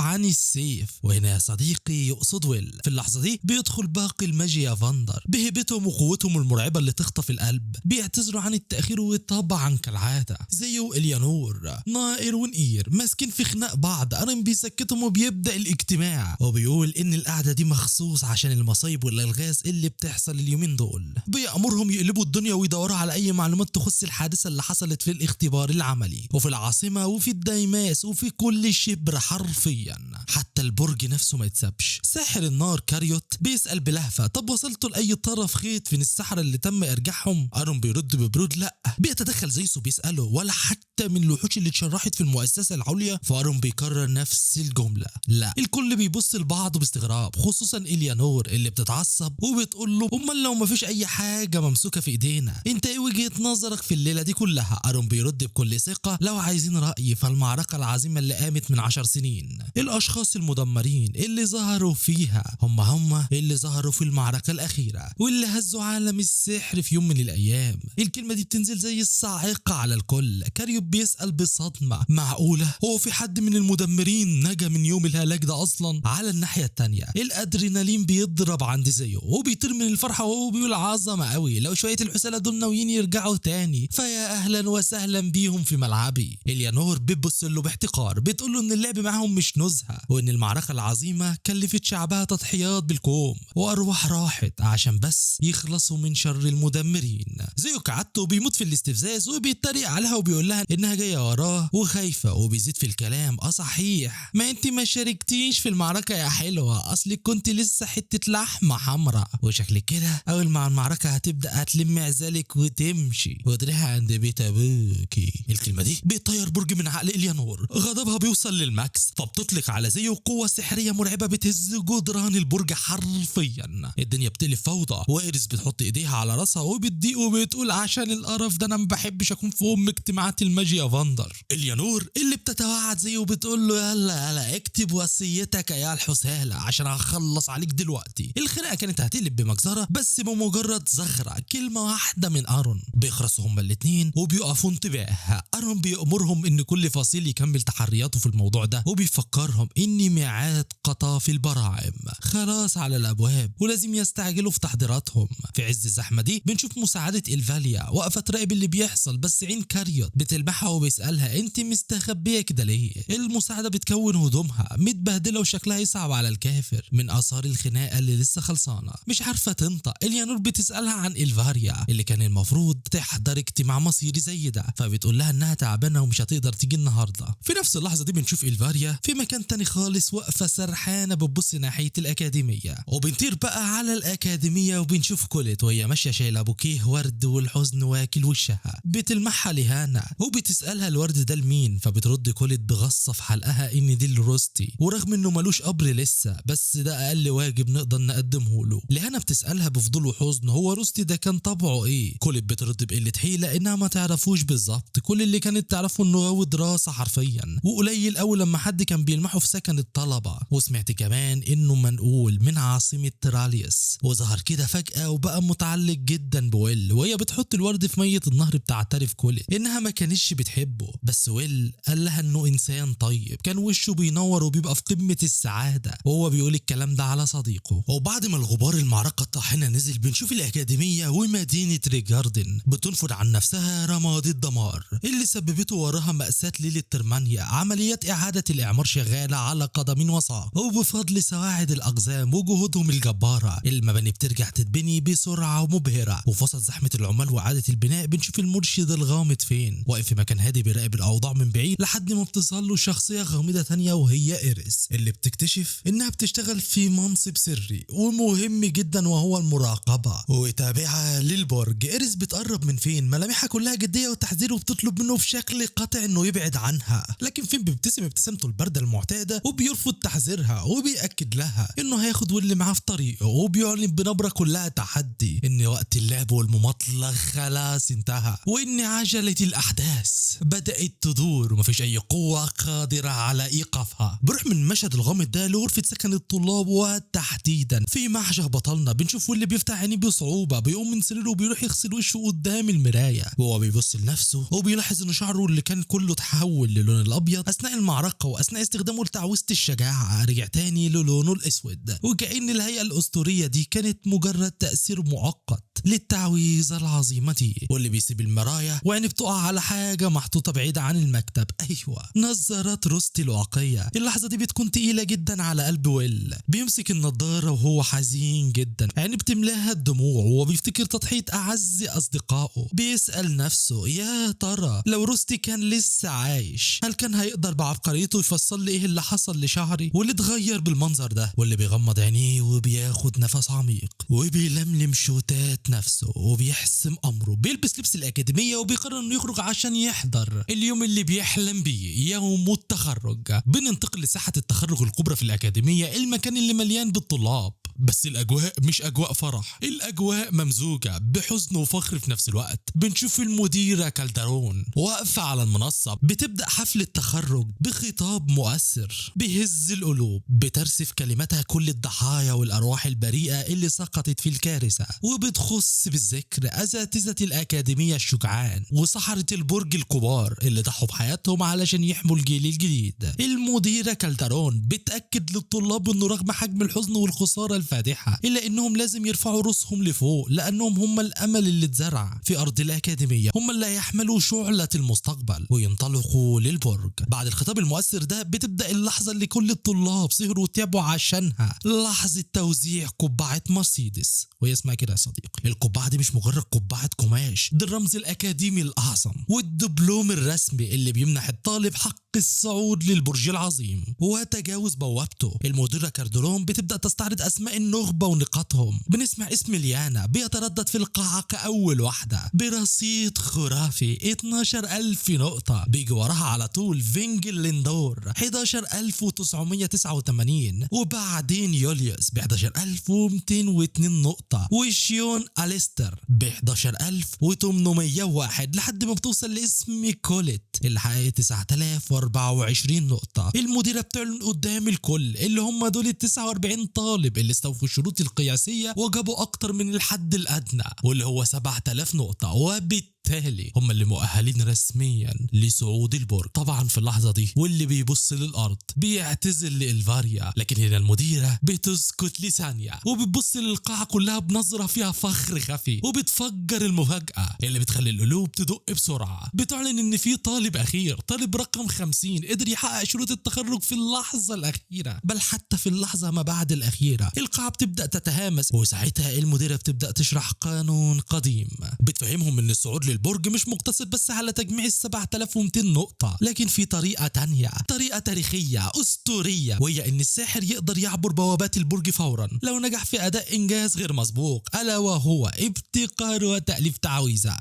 عن السيف. وهنا يا صديقي يقصد ويل. في اللحظة دي بيدخل باقي الماجيا فاندر بهيبتهم وقوتهم المرعبة اللي تخطف القلب، بيعتذروا عن التأخير وطبعا كالعادة زيه اليانور نائر ونقير ماسكين في خناق بعض. أرون بيسكتهم وبيبدأ الاجتماع، وبيقول إن القعدة دي مخصوص عشان المصايب والألغاز اللي بتحصل اليومين دول. بيأمرهم يقلبوا الدنيا ويدوروا على أي معلومات تخص الحادثة اللي حصلت في الاختبار العملي وفي العاصمة وفي الدايماس وفي كل شبر حرفيا، حتى البرج نفسه ما يتسابش. ساحر النار كاريوت بيسأل بلهفة طب وصلتوا لأي طرف خيط من السحرة اللي تم إرجاعهم؟ أرون بيرد ببرود لا. بيتدخل زيسو بيسأله ولا حتى من الوحوش اللي اتشرحت في المؤسسة العليا؟ فأرون بيكرر نفس الجملة لا. الكل بيبص لبعضه باستغراب. باستغراب، خصوصا اليانور اللي بتتعصب وبتقول له امال لو مفيش اي حاجة ممسوكه في ايدينا انت ايه وجهه نظرك في الليلة دي كلها؟ ارون بيرد بكل ثقة لو عايزين رايي فالمعركه العظيمة اللي قامت من 10 سنين، الاشخاص المدمرين اللي ظهروا فيها هم اللي ظهروا في المعركة الاخيرة واللي هزوا عالم السحر في يوم من الايام. الكلمة دي بتنزل زي الصاعقة على الكل. كاريوب بيسال بصدمة معقولة هو في حد من المدمرين نجا من يوم الهلاك ده اصلا؟ على الناحية الثانية الادرينالين بيضرب عند زيو وبيطير من الفرحة وهو بيقول عظمه قوي، لو شوية الحسالة دول ناويين يرجعوا تاني فيا اهلا وسهلا بيهم في ملعبي. اليانور بتبص له باحتقار، بتقول له ان اللعب معاهم مش نزهه، وان المعركة العظيمة كلفت شعبها تضحيات بالكوم وارواح راحت عشان بس يخلصوا من شر المدمرين. زيو كعادته بيموت في الاستفزاز وبيتريق عليها وبيقول لها انها جاية وراه وخايفة، وبيزيد في الكلام اه صحيح ما انت ما شاركتيش في المعركة يا حلوة، اصلك كنت لسه حتة لحمه حمراء وشكلك كده اول ما المعركة هتبدا هتلم عزالك وتمشي وتروحي عند بيت ابوكي. الكلمة دي بيطير برج من عقل اليانور، غضبها بيوصل لل max فبتطلق على زيو قوة سحريه مرعبة بتهز جدران البرج حرفيا. الدنيا بتقلب فوضى، وإيريس بتحط ايديها على راسها وبتضيق وبتقول عشان القرف ده انا ما بحبش اكون في ام اجتماعات الماجيا فاندر. اليانور اللي بتتوعد زيو وبتقول له يلا يلا اكتب وصيتك يا الحسالة عشان هخلص عليك دلوقتي. الخناقة كانت هتقلب بمجزره بس بمجرد زخره كلمة واحدة من ارون بيخرسوا هما الاثنين وبيقفوا انتباه. ارون بيأمرهم ان كل فصيل يكمل تحرياته في الموضوع ده، وبيفكرهم ان ميعاد قطاف البراعم خلاص على الابواب ولازم يستعجلوا في تحضيراتهم. في عز الزحمة دي بنشوف مساعدة الفاليا واقفة تراقب اللي بيحصل، بس عين كاريوت بتلمحها وبيسالها انت مستخبيه كده ليه؟ المساعدة بتكون هدومها متبهدله وشكلها يصعب على الكافر من اثار الخناقة اللي لسه خلصانه، مش عارفه تنطق. اليانور بتسالها عن الفاريا اللي كان المفروض تحضر اجتماع مصيري زي ده، فبتقول لها انها تعبانة ومش هتقدر تيجي النهارده. في نفس اللحظة دي بنشوف الفاريا في مكان تاني خالص واقفة سرحانه بتبص ناحية الاكاديمية، وبنطير بقى على الاكاديمية وبنشوف كوليت وهي ماشية شايله بوكيه ورد والحزن واكل وشها. بتلمحها لهانا وبتسالها الورد ده لمين، فبترد كوليت بغصه في حلقها ان دي لروستي، ورغم انه ملوش قبر لسه بس ده اقل واجب نقدر نقدمه له. لهانا بتسالها بفضول وحزن هو روستي ده كان طبعه ايه؟ كوليت بترد بقلة حيله انها ما تعرفوش بالظبط، كل اللي كانت تعرفه انه غاوي دراسة حرفيا وقليل قوي لما حد كان بيلمحه في سكن الطلبة، وسمعت كمان انه منقول من عاصمة تراليس وظهر كده فجاة وبقى متعلق جدا بويل. وهي بتحط الورد في مية النهر بتعترف كوليت انها ما كانتش بتحبه، بس ويل قال لها انه انسان طيب كان وشه بينور وبيبقى في قمة السعادة وهو بيقول الكلام ده على صديقه. وبعد ما الغبار المعركة الطاحنه نزل بنشوف الاكاديمية ومدينة ريجاردن بتنفض عن نفسها رماد الدمار اللي سببته وراها مأساة ليلة ترمانيا. عمليات اعاده الاعمار شغالة على قدم وساق، وبفضل سواعد الاقزام وجهودهم الجبارة المباني بترجع تتبني بسرعة ومبهره. وفي وسط زحمة العمال واعاده البناء بنشوف المرشد الغامض فين واقف في مكان هادي بيراقب الاوضاع من بعيد لحد ما بتظهر له شخصية غامضة ثانية وهي إيريس اللي بتكتشف انها بتشتغل في منصب سري ومهم جدا وهو المراقبة وتابعه للبرج. إيريس بتقرب من فين ملامحها كلها جدية وتحذير وبتطلب منه بشكل قاطع انه يبعد عنها، لكن فين بيبتسم ابتسامته البارده المعتادة وبيرفض تحذيرها وبيأكد لها انه هياخد واللي معاه في طريقه، وبيعلن بنبره كلها تحدي ان وقت اللعب والمماطله خلاص انتهى وان عجله الاحداث بدأت تدور ومفيش اي قوة قادرة على ايقافها. بنروح من المشهد الغامض ده لغرفة سكن الطلاب وتحديدا في محجه بطلنا بنشوف واللي بيفتح عينيه بصعوبة بيقوم من سريره وبيروح يغسل وشه قدام المراية وهو بيبص لنفسه وبيلاحظ ان شعره اللي كان كله اتحول للون الابيض اثناء المعركة واثناء استخدامه لتعويذه الشجاعة رجع تاني للونه الاسود، وكأن الهيئة الاسطورية دي كانت مجرد تاثير مؤقت للتعويذه العظيمة دي. واللي بيسيب المراية وعينه بتقع على حاجة محطوطة بعيدة عن المكتب، ايوه نظارات روستي الواقيه. اللحظة دي بتكون تقيلة جدا على قلب ويل، بيمسك النضارة وهو حزين جدا، عينه بتملاها الدموع وهو بيفتكر تضحية اعز اصدقائه. بيسال نفسه يا ترى لو روستي كان لسه عايش هل كان هيقدر بعبقريته يفصل لي ايه اللي حصل لشعري واللي اتغير بالمنظر ده؟ واللي بيغمض عينيه وبياخد نفس عميق وبيلملم شتات بيظبط نفسه وبيحسم امره، بيلبس لبس الاكاديمية وبيقرر انه يخرج عشان يحضر اليوم اللي بيحلم بيه، يوم التخرج. بننتقل لساحه التخرج الكبرى في الاكاديمية، المكان اللي مليان بالطلاب، بس الاجواء مش اجواء فرح، الاجواء ممزوجه بحزن وفخر في نفس الوقت. بنشوف المديرة كالدرون واقفة على المنصة بتبدا حفل التخرج بخطاب مؤثر بيهز القلوب، بترسف كلماتها كل الضحايا والارواح البريئة اللي سقطت في الكارثة، وبتخص بالذكر اساتذة الاكاديمية الشجعان وسحره البرج الكبار اللي ضحوا بحياتهم علشان يحموا الجيل الجديد. المديرة كالدرون بتاكد للطلاب انه رغم حجم الحزن والخسارة الفادحه الا انهم لازم يرفعوا رؤوسهم لفوق، لانهم هم الامل اللي اتزرع في ارض الاكاديمية، هم اللي هيحملوا شعله المستقبل وينطلقوا للبرج. بعد الخطاب المؤثر ده بتبدا اللحظة اللي كل الطلاب سهروا وتعبوا عشانها، لحظة توزيع قبعه مرسيدس. وهي اسمها كده يا صديقي، القبعة دي مش مجرد قبعه قماش، ده الرمز الاكاديمي الاعظم والدبلوم الرسمي اللي بيمنح الطالب حق الصعود للبرج العظيم وتجاوز بوابته. المديرة كاردرون بتبدا تستعرض اسماء النخبة ونقاطهم. بنسمع اسم ليانا بيتردد في القاعة كاول واحدة برصيد خرافي 12000 نقطة، بيجي وراها على طول فينجل ليندور 11989، وبعدين يوليوس ب 11202 نقطة، وشيون اليستر ب 11801، لحد ما بتوصل لاسم كوليت اللي حققت 9024 نقطة. المديرة بتعلن قدام الكل اللي هم دول ال 49 طالب اللي استوفوا الشروط القياسية وجابوا أكتر من الحد الأدنى واللي هو 7000 نقطة، وبالتالي هم اللي مؤهلين رسميا لصعود البرج. طبعا في اللحظة دي واللي بيبص للأرض بيعتذر لإلفاريا، لكن هنا المديرة بتسكت لثانية وبتبص للقاعة كلها بنظرة فيها فخر خفي، وبتفجر المفاجأة اللي بتخلي القلوب تدق بسرعة. بتعلن إن في طالب أخير، طالب رقم 50، قدر يحقق شروط التخرج في اللحظة الأخيرة، بل حتى في اللحظة ما بعد الأخيرة. القاعة بتبدأ تتهامس، وساعتها المديرة بتبدأ تشرح قانون قديم بتفهمهم إن الصعود للبرج مش مقتصر بس على تجميع ال 7200 نقطة، لكن في طريقة تانية، طريقة تاريخية أسطورية، وهي إن الساحر يقدر يعبر بوابات البرج فورا لو نجح في أداء إنجاز غير مسبوق، ألا وهو ابتكار وتأليف تعويذة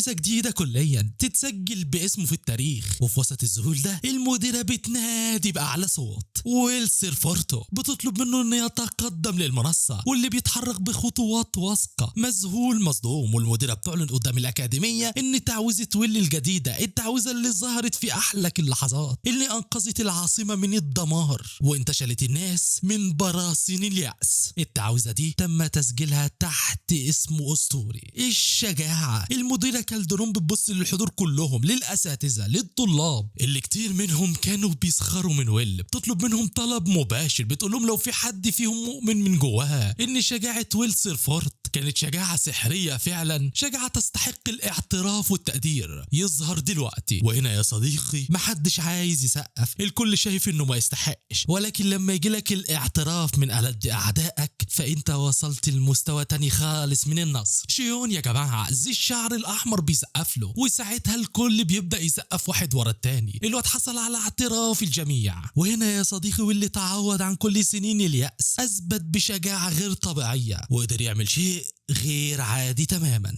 جديدة كليا تتسجل باسمه في التاريخ. وفي وسط الذهول ده المديرة بتنادي بأعلى صوت ويل سيرفورتو، بتطلب منه إنه يتقدم للمنصة، واللي بيتحرك بخطوات واثقة مذهول مصدوم. والمديرة بتعلن قدام الأكاديمية إن تعويذة ويل الجديدة، التعويذة اللي ظهرت في أحلك اللحظات، اللي أنقذت العاصمة من الدمار وانتشلت الناس من براثن اليأس، التعويذة دي تم تسجيلها تحت اسم أسطوري الشجاعة. المديرة كالدرون بتبص للحضور كلهم، للأساتذة، للطلاب اللي كتير منهم كانوا بيسخروا من ويل، بتطلب منهم طلب مباشر، بتقول لهم لو في حد فيهم مؤمن من جواها إن شجاعة ويل سيرفورت كانت شجاعة سحرية فعلا، شجاعة تستحق الاعتراف والتقدير، يظهر دلوقتي. وهنا يا صديقي محدش عايز يسقف، الكل شايف انه ما يستحقش، ولكن لما يجيلك الاعتراف من ألد اعدائك فانت وصلت لمستوى تاني خالص من النصر. شيون يا جماعة زي الشعر الاحمر بيسقف له، وساعتها الكل بيبدأ يسقف واحد ورا التاني، الواد حصل على اعتراف الجميع. وهنا يا صديقي واللي تعوض عن كل سنين اليأس اثبت بشجاعة غير طبيعية وقدر يعمل شيء غير عادي تماما،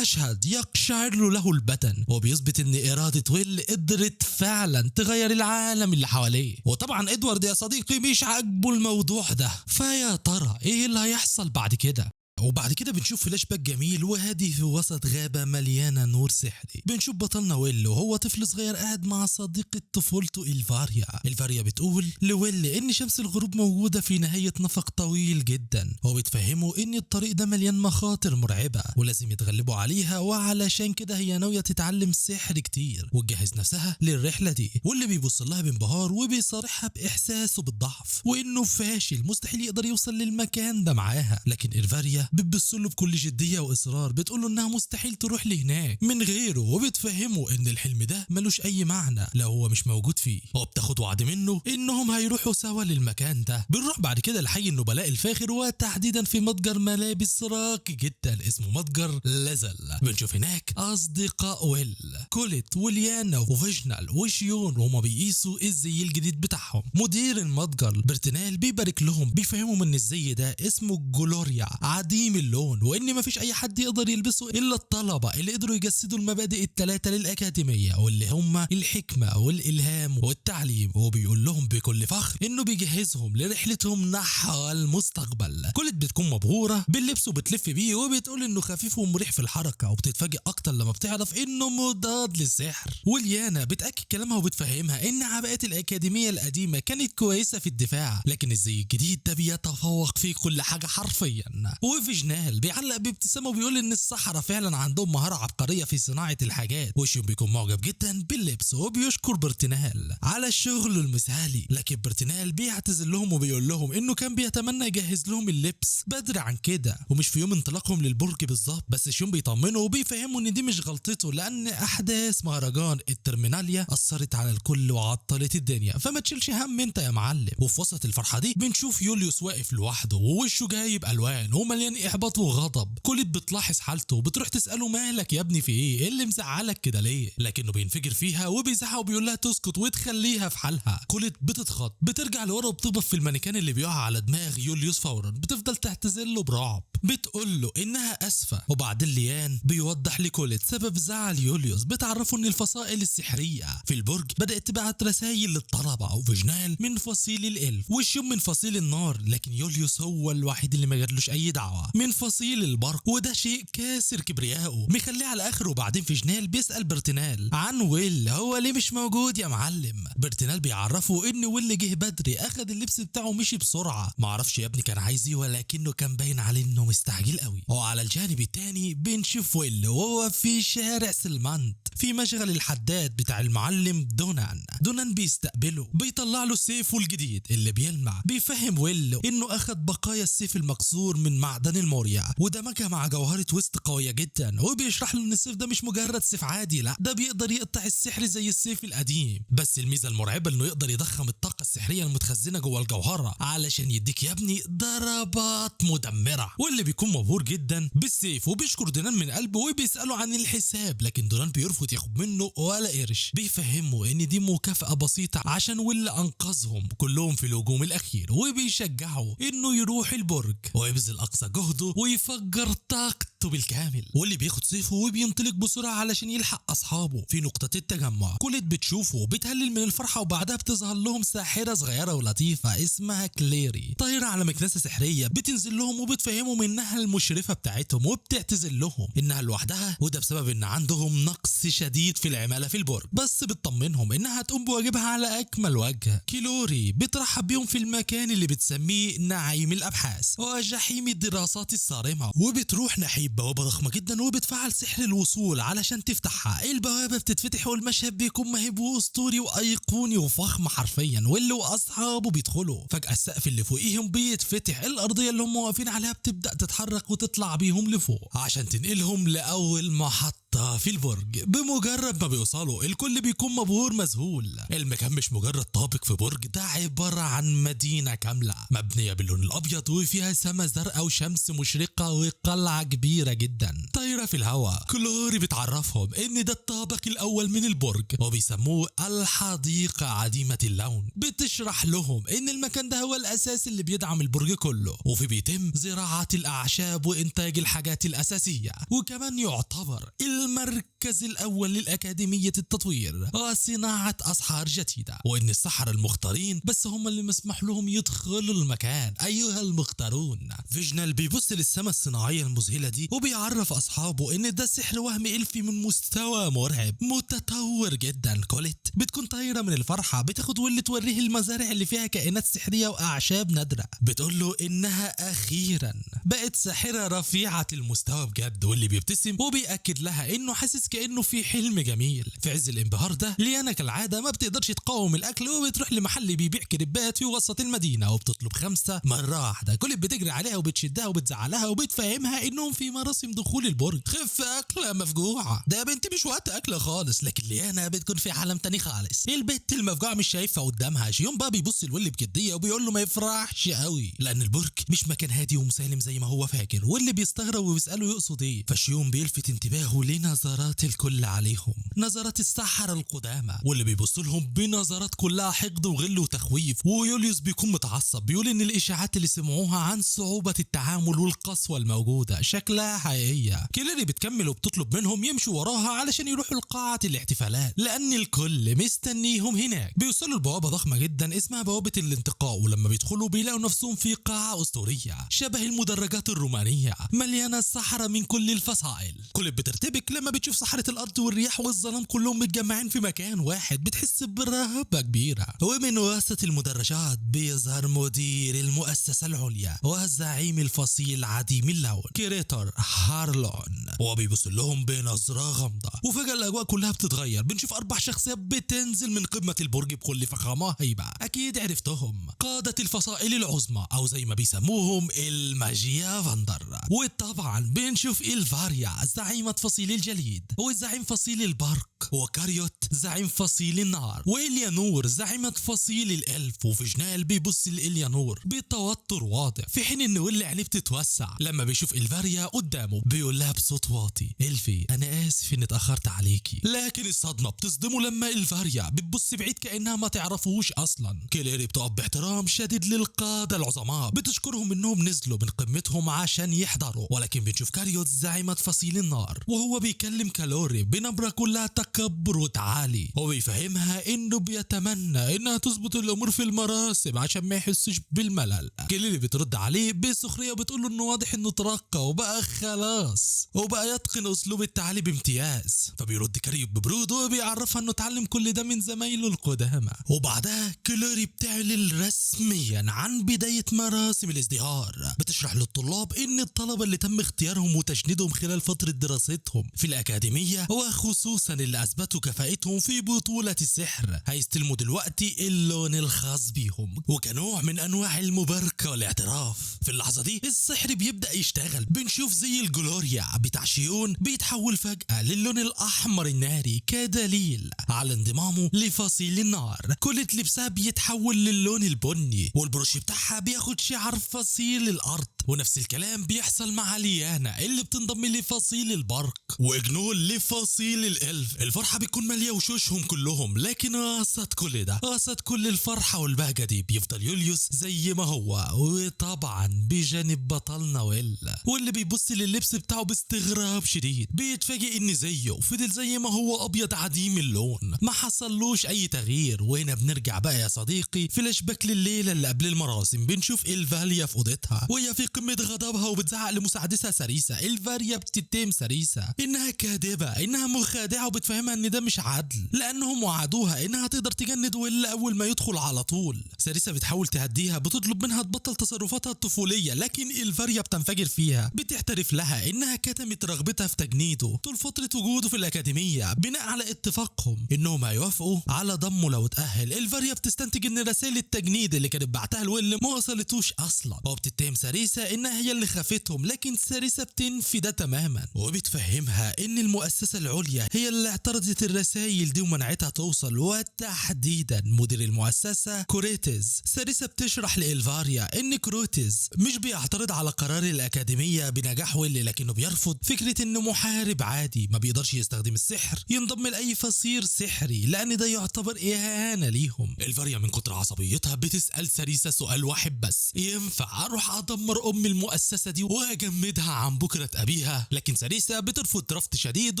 مشهد يقشعر له البدن وبيثبت ان إرادة ويل قدرت فعلا تغير العالم اللي حواليه. وطبعا ادوارد يا صديقي مش عاجبه الموضوع ده، فيا ترى ايه اللي هيحصل بعد كده؟ وبعد كده بنشوف فلاش باك جميل وهادي في وسط غابة مليانة نور سحري. بنشوف بطلنا ويل وهو طفل صغير قاعد مع صديقة طفولته إلفاريا. إلفاريا بتقول لويل إن شمس الغروب موجودة في نهاية نفق طويل جدا، وبتفهمه إن الطريق ده مليان مخاطر مرعبة ولازم يتغلبوا عليها، وعلشان كده هي ناوية تتعلم سحر كتير وتجهز نفسها للرحلة دي. واللي بيبص لها بانبهار وبيصارحها بإحساسه بالضعف وإنه فاشل مستحيل يقدر يوصل للمكان ده معاها، لكن إلفاريا بتبص له بكل جدية واصرار، بتقول له انها مستحيل تروح لهناك من غيره، وبتفهمه ان الحلم ده ملوش اي معنى لو هو مش موجود فيه، وبتاخد وعد منه انهم هيروحوا سوا للمكان ده. بنروح بعد كده لحي النبلاء الفاخر، وتحديدا في متجر ملابس راقي جدا اسمه متجر لازل. بنشوف هناك اصدقاء ويل، كوليت وليانا وفيجنال وشيون، وهما بيقيسوا الزي الجديد بتاعهم. مدير المتجر برتنال بيبارك لهم، بيفهمهم ان الزي ده اسمه جلوريا عديم عديم اللون، وان مفيش اي حد يقدر يلبسه الا الطلبة اللي قدروا يجسدوا المبادئ الثلاثة للاكاديميه، واللي هم الحكمة والالهام والتعليم. وبيقول لهم بكل فخر انه بيجهزهم لرحلتهم نحو المستقبل. كوليت بتكون مبهوره باللبس وبتلف بيه وبتقول انه خفيف ومريح في الحركة، وبتتفاجئ اكتر لما بتعرف انه مضاد للسحر. وليانا بتاكد كلامها وبتفهمها ان عباءه الاكاديمية القديمة كانت كويسة في الدفاع، لكن الزي الجديد ده بيتفوق في كل حاجة حرفيا. وفيجنال بيعلق بابتسامة وبيقول ان السحرة فعلا عندهم مهارة عبقرية في صناعة الحاجات. وشيون بيكون معجب جدا باللبس وبيشكر برتنال على الشغل المثالي، لكن برتنال بيعتذر لهم وبيقول لهم انه كان بيتمنى يجهز لهم اللبس بدري عن كده ومش في يوم انطلاقهم للبرج بالظبط. بس شيون بيطمنه وبيفهمه ان دي مش غلطته، لان احداث مهرجان الترميناليا اثرت على الكل وعطلت الدنيا، فما تشيلش هم انت يا معلم. وفي وسط الفرحة دي بنشوف يوليوس واقف لوحده ووشه جايب الوان ومليان احباط وغضب. كوليت بتلاحظ حالته وبتروح تساله مالك يا ابني، في ايه؟ ايه اللي مزعلك كده ليه؟ لكنه بينفجر فيها وبيزعق وبيقول لها تسكت وتخليها في حالها. كوليت بتتخض، بترجع لورا وبتخبط في المانيكان اللي بيقع على دماغ يوليوس فورا، بتفضل تعتذر له برعب، بتقول له انها اسفه. وبعدين ليان بيوضح لكوليت سبب زعل يوليوس، بتعرفه ان الفصائل السحريه في البرج بدات تبعت رسائل للطلبة، وفيجنال من فصيل الالف وشيون من فصيل النار، لكن يوليوس هو الوحيد اللي ما جاتلوش اي دعوه من فصيل البرق، وده شيء كاسر كبريائه مخليه على اخره. وبعدين فيجنال بيسال برتنال عن ويل، هو ليه مش موجود يا معلم؟ برتنال بيعرفه ان ويل جه بدري، اخد اللبس بتاعه ومشي بسرعة، معرفش يا ابني كان عايز ايه، ولكنه كان باين عليه انه مستعجل قوي. وعلى الجانب الثاني بنشوف ويل وهو في شارع سلمانت في مشغل الحداد بتاع المعلم دونان. دونان بيستقبله، بيطلع له سيفه الجديد اللي بيلمع، بيفهم ويل انه اخد بقايا السيف المكسور من معدن الموريا ودمجها مع جوهرة ويست قوية جدا، وبيشرح له ان السيف ده مش مجرد سيف عادي، لا ده بيقدر يقطع السحر زي السيف القديم، بس الميزة المرعبة انه يقدر يضخم الطاقة السحرية المتخزنة جوه الجوهرة علشان يديك يا ابني ضربات مدمرة. واللي بيكون مبهور جدا بالسيف وبيشكر دونان من قلبه وبيسأله عن الحساب، لكن دونان بيرفض ياخد منه ولا قرش، بيفهمه ان دي مكافأة بسيطة عشان ويل انقذهم كلهم في الهجوم الاخير، وبيشجعه انه يروح البرج ويبذل اقصى جهده ويفجر طاقته بالكامل. واللي بياخد سيفه وبينطلق بسرعة علشان يلحق اصحابه في نقطة التجمع. كوليت بتشوفه وبتهلل من الفرحة، وبعدها بتظهر لهم ساحرة صغيرة ولطيفة اسمها كليري طايرة على مكنسة سحرية، بتنزل لهم وبتفهمهم انها المشرفة بتاعتهم، وبتعتذر لهم انها لوحدها، وده بسبب ان عندهم نقص شديد في العمالة في البرج، بس بتطمنهم انها تقوم بواجبها على اكمل وجه. كيلوري بترحب بيهم في المكان اللي بتسميه نعيم الابحاث وجحيم الدراسات الصارمة، وبتروح ناحية بوابة ضخمة جدا وبتفعل سحر الوصول علشان تفتحها. البوابة بتتفتح والمشهد بيكون مهيب واسطوري وايقوني وفخم حرفيا، واللي واصحابه بيدخلوا. فجأة السقف اللي فوقيهم بيتفتح، الارضية اللي هم واقفين عليها بتبدأ تتحرك وتطلع بيهم لفوق عشان تنقلهم لأول محطة في البرج. بمجرد ما بيوصلوا الكل بيكون مبهور مذهول، المكان مش مجرد طابق في برج، ده عبارة عن مدينة كاملة مبنية باللون الأبيض وفيها سما زرقاء وشمس مشرقة وقلعة كبيرة جدا طايرة في الهواء. كلوري بتعرفهم إن ده الطابق الأول من البرج وبيسموه الحديقة عديمة اللون، بتشرح لهم إن المكان ده هو الأساس اللي بيدعم البرج كله، وفي بيتم زراعة الأعشاب وإنتاج الحاجات الأساسية، وكمان يعتبر المركز الأول للأكاديمية التطوير وصناعة أسحار جديدة، وإن السحرة المختارين بس هم اللي مسمح لهم يدخلوا المكان. أيها المختارون. فيجنال بيبص للسماء الصناعية المذهلة دي وبيعرف أصحابه إن ده سحر وهم إلفي من مستوى مرعب متطور جدا. كوليت بتكون طايرة من الفرحة، بتاخد واللي توريه المزارع اللي فيها كائنات سحرية وأعشاب نادرة، بتقول له إنها أخيرا بقت ساحرة رفيعة المستوى بجد، واللي بيبتسم وبيأكد لها إنه حاسس كأنه في حلم جميل. في عز الانبهار ده ليانا كالعادة ما بتقدرش تقاوم الأكل وبتروح لمحل بيبيع كريبات في وسط المدينة وبتطلب 5 مرة واحدة. كوليت بتجري عليها وبتشدها وبتزعلها وبتفهمها إنهم في مراسم دخول البرج. خف أكلة مفجوعة، ده يا بنتي مش وقت أكل خالص. لكن ليانا بتكون في عالم تاني خالص، البت المفجوعة مش شايفة قدامها. شيون بقى بيبص لولي بجدية وبيقول له ما يفرحش قوي لأن البرج مش مكان هادي ومسالم زي ما هو فاكر، واللي بيستغرب وبيسأله يقصد ايه. فشيون بيلفت انتباهه لنار نظرات الكل عليهم، نظرات السحرة القدامى واللي بيبصوا لهم بنظرات كلها حقد وغل وتخويف. ويوليوس بيكون متعصب، بيقول ان الاشاعات اللي سمعوها عن صعوبة التعامل والقسوة الموجودة شكلها حقيقية. كليري بتكمل وبتطلب منهم يمشوا وراها علشان يروحوا لقاعة الاحتفالات لان الكل مستنيهم هناك. بيوصلوا لبوابة ضخمة جدا اسمها بوابة الانتقاء، ولما بيدخلوا بيلاقوا نفسهم في قاعة أسطورية شبه المدرجات الرومانية مليانة سحرة من كل الفصائل. كل بترتبك لما بتشوف سحرة الأرض والرياح والظلام كلهم متجمعين في مكان واحد، بتحس برهبة كبيرة. ومن وسط المدرجات بيظهر مدير المؤسسة العليا وزعيم الفصيل عديم اللون كريتر هارلون، وبيبص لهم بنظرة غامضة. وفجأة الأجواء كلها بتتغير، بنشوف 4 شخصيات بتنزل من قمة البرج بكل فخامة هيبة، أكيد عرفتهم، قادة الفصائل العظمى أو زي ما بيسموهم الماجيا فاندر. وطبعا بنشوف إلفاريا زعيمة فصيل الجليد، وزعيم فصيل البرق، وكاريوت زعيم فصيل النار، وإليانور زعيمة فصيل الألف. وفجنال بيبص لإليانور بتوتر واضح، في حين إن ويل عينيه بتتوسع لما بيشوف إلفاريا قدامه. بيقول لها بصوت واطي إلفي أنا آسف إني اتأخرت عليكي، لكن الصدمة بتصدمه لما إلفاريا بتبص بعيد كأنها ما تعرفوش أصلا. كليري بتقف باحترام شديد للقادة العظماء، بتشكرهم إنهم نزلوا من قمتهم عشان يحضروا. ولكن بنشوف كاريوت زعيمة فصيل النار وهو بيكلم كالوري بنبرة كلها تكبر وتعالي، وبيفهمها إنه بيتمنى إنها تظبط الأمور في المراسم عشان ما يحسش بالملل. كليري بترد عليه بسخرية وبتقول له إنه واضح إنه ترقى وبقى خلاص وبقى يتقن أسلوب التعالي بامتياز. فبيرد كاريوت ببرود وبيعرفها إنه اتعلم كل ده من زمايله القدامى. وبعدها كلوري بتعلن رسميا عن بداية مراسم الازدهار، بتشرح للطلاب إن الطلبة اللي تم اختيارهم وتجنيدهم خلال فترة دراستهم في الأكاديمية وخصوصا اللي أثبتوا كفاءتهم في بطولة السحر هيستلموا دلوقتي اللون الخاص بيهم، وكنوع من أنواع المباركة والاعتراف. في اللحظة دي السحر بيبدأ يشتغل، بنشوف زي الجلوريا بتاع شيون بيتحول فجأة للون الأحمر الناري كدليل على انضمامه لفصيل النار. كل لبسها بيتحول للون البني، والبروش بتاعها بياخد شعار فصيل الأرض. ونفس الكلام بيحصل مع ليانا اللي بتنضم لفصيل البرق، وإجنول لفصيل الإلف. الفرحة بتكون مالية وشوشهم كلهم، لكن قصد كل ده، قصد كل الفرحة والبهجة دي، بيفضل يوليوس زي ما هو، وطبعا بجانب بطلنا ويل، واللي بيبص لللبس بتاعه باستغراب شديد، بيتفاجئ ان زيه فضل زي ما هو ابيض عديم اللون، ما حصلوش اي تغيير. وهنا بنرجع بقى يا صديقي فلاش باك لليلة اللي قبل المراسم. بنشوف إلفاليا في اوضتها وهي في قمة غضبها وبتزعق لمساعدتها ساريسا. إلفاريا بتتهم ساريسا انها كاذبة، انها مخادعه، وبتفهمها ان ده مش عدل لانهم وعدوها انها تقدر تجند ويل اول ما يدخل على طول. ساريسا بتحاول تهديها، بتطلب منها تبطل تصرفاتها الطفولية، لكن إلفاريا بتنفجر فيها، بتعترف لها انها كتمت رغبتها في تجنيده طول فترة وجوده في الاكاديمية بناء على اتفاقهم انهم هيوافقوا على ضمه لو اتاهل. إلفاريا بتستنتج ان رسائل التجنيد اللي كانت بعتها لويل ما وصلتوش اصلا، وبتتهم ساريسا انها هي اللي خافتهم، لكن ساريسا بتنفي ده تماما وبتفهمها ان المؤسسة العليا هي اللي اعترضت الرسائل دي ومنعتها توصل، وتحديدا مدير المؤسسة كوريتز. ساريسا بتشرح لإلفاريا ان كروتز مش بيعترض على قرار الأكاديمية بنجاح ويل، لكنه بيرفض فكرة انه محارب عادي ما بيقدرش يستخدم السحر ينضم لأي فصيل سحري لأن ده يعتبر إهانة ليهم. إلفاريا من كتر عصبيتها بتسأل ساريسا سؤال واحد بس، ينفع أروح أدمر أم المؤسسة دي وأجمدها عن بكرة أبيها؟ لكن ساريسا بترفض رفض شديد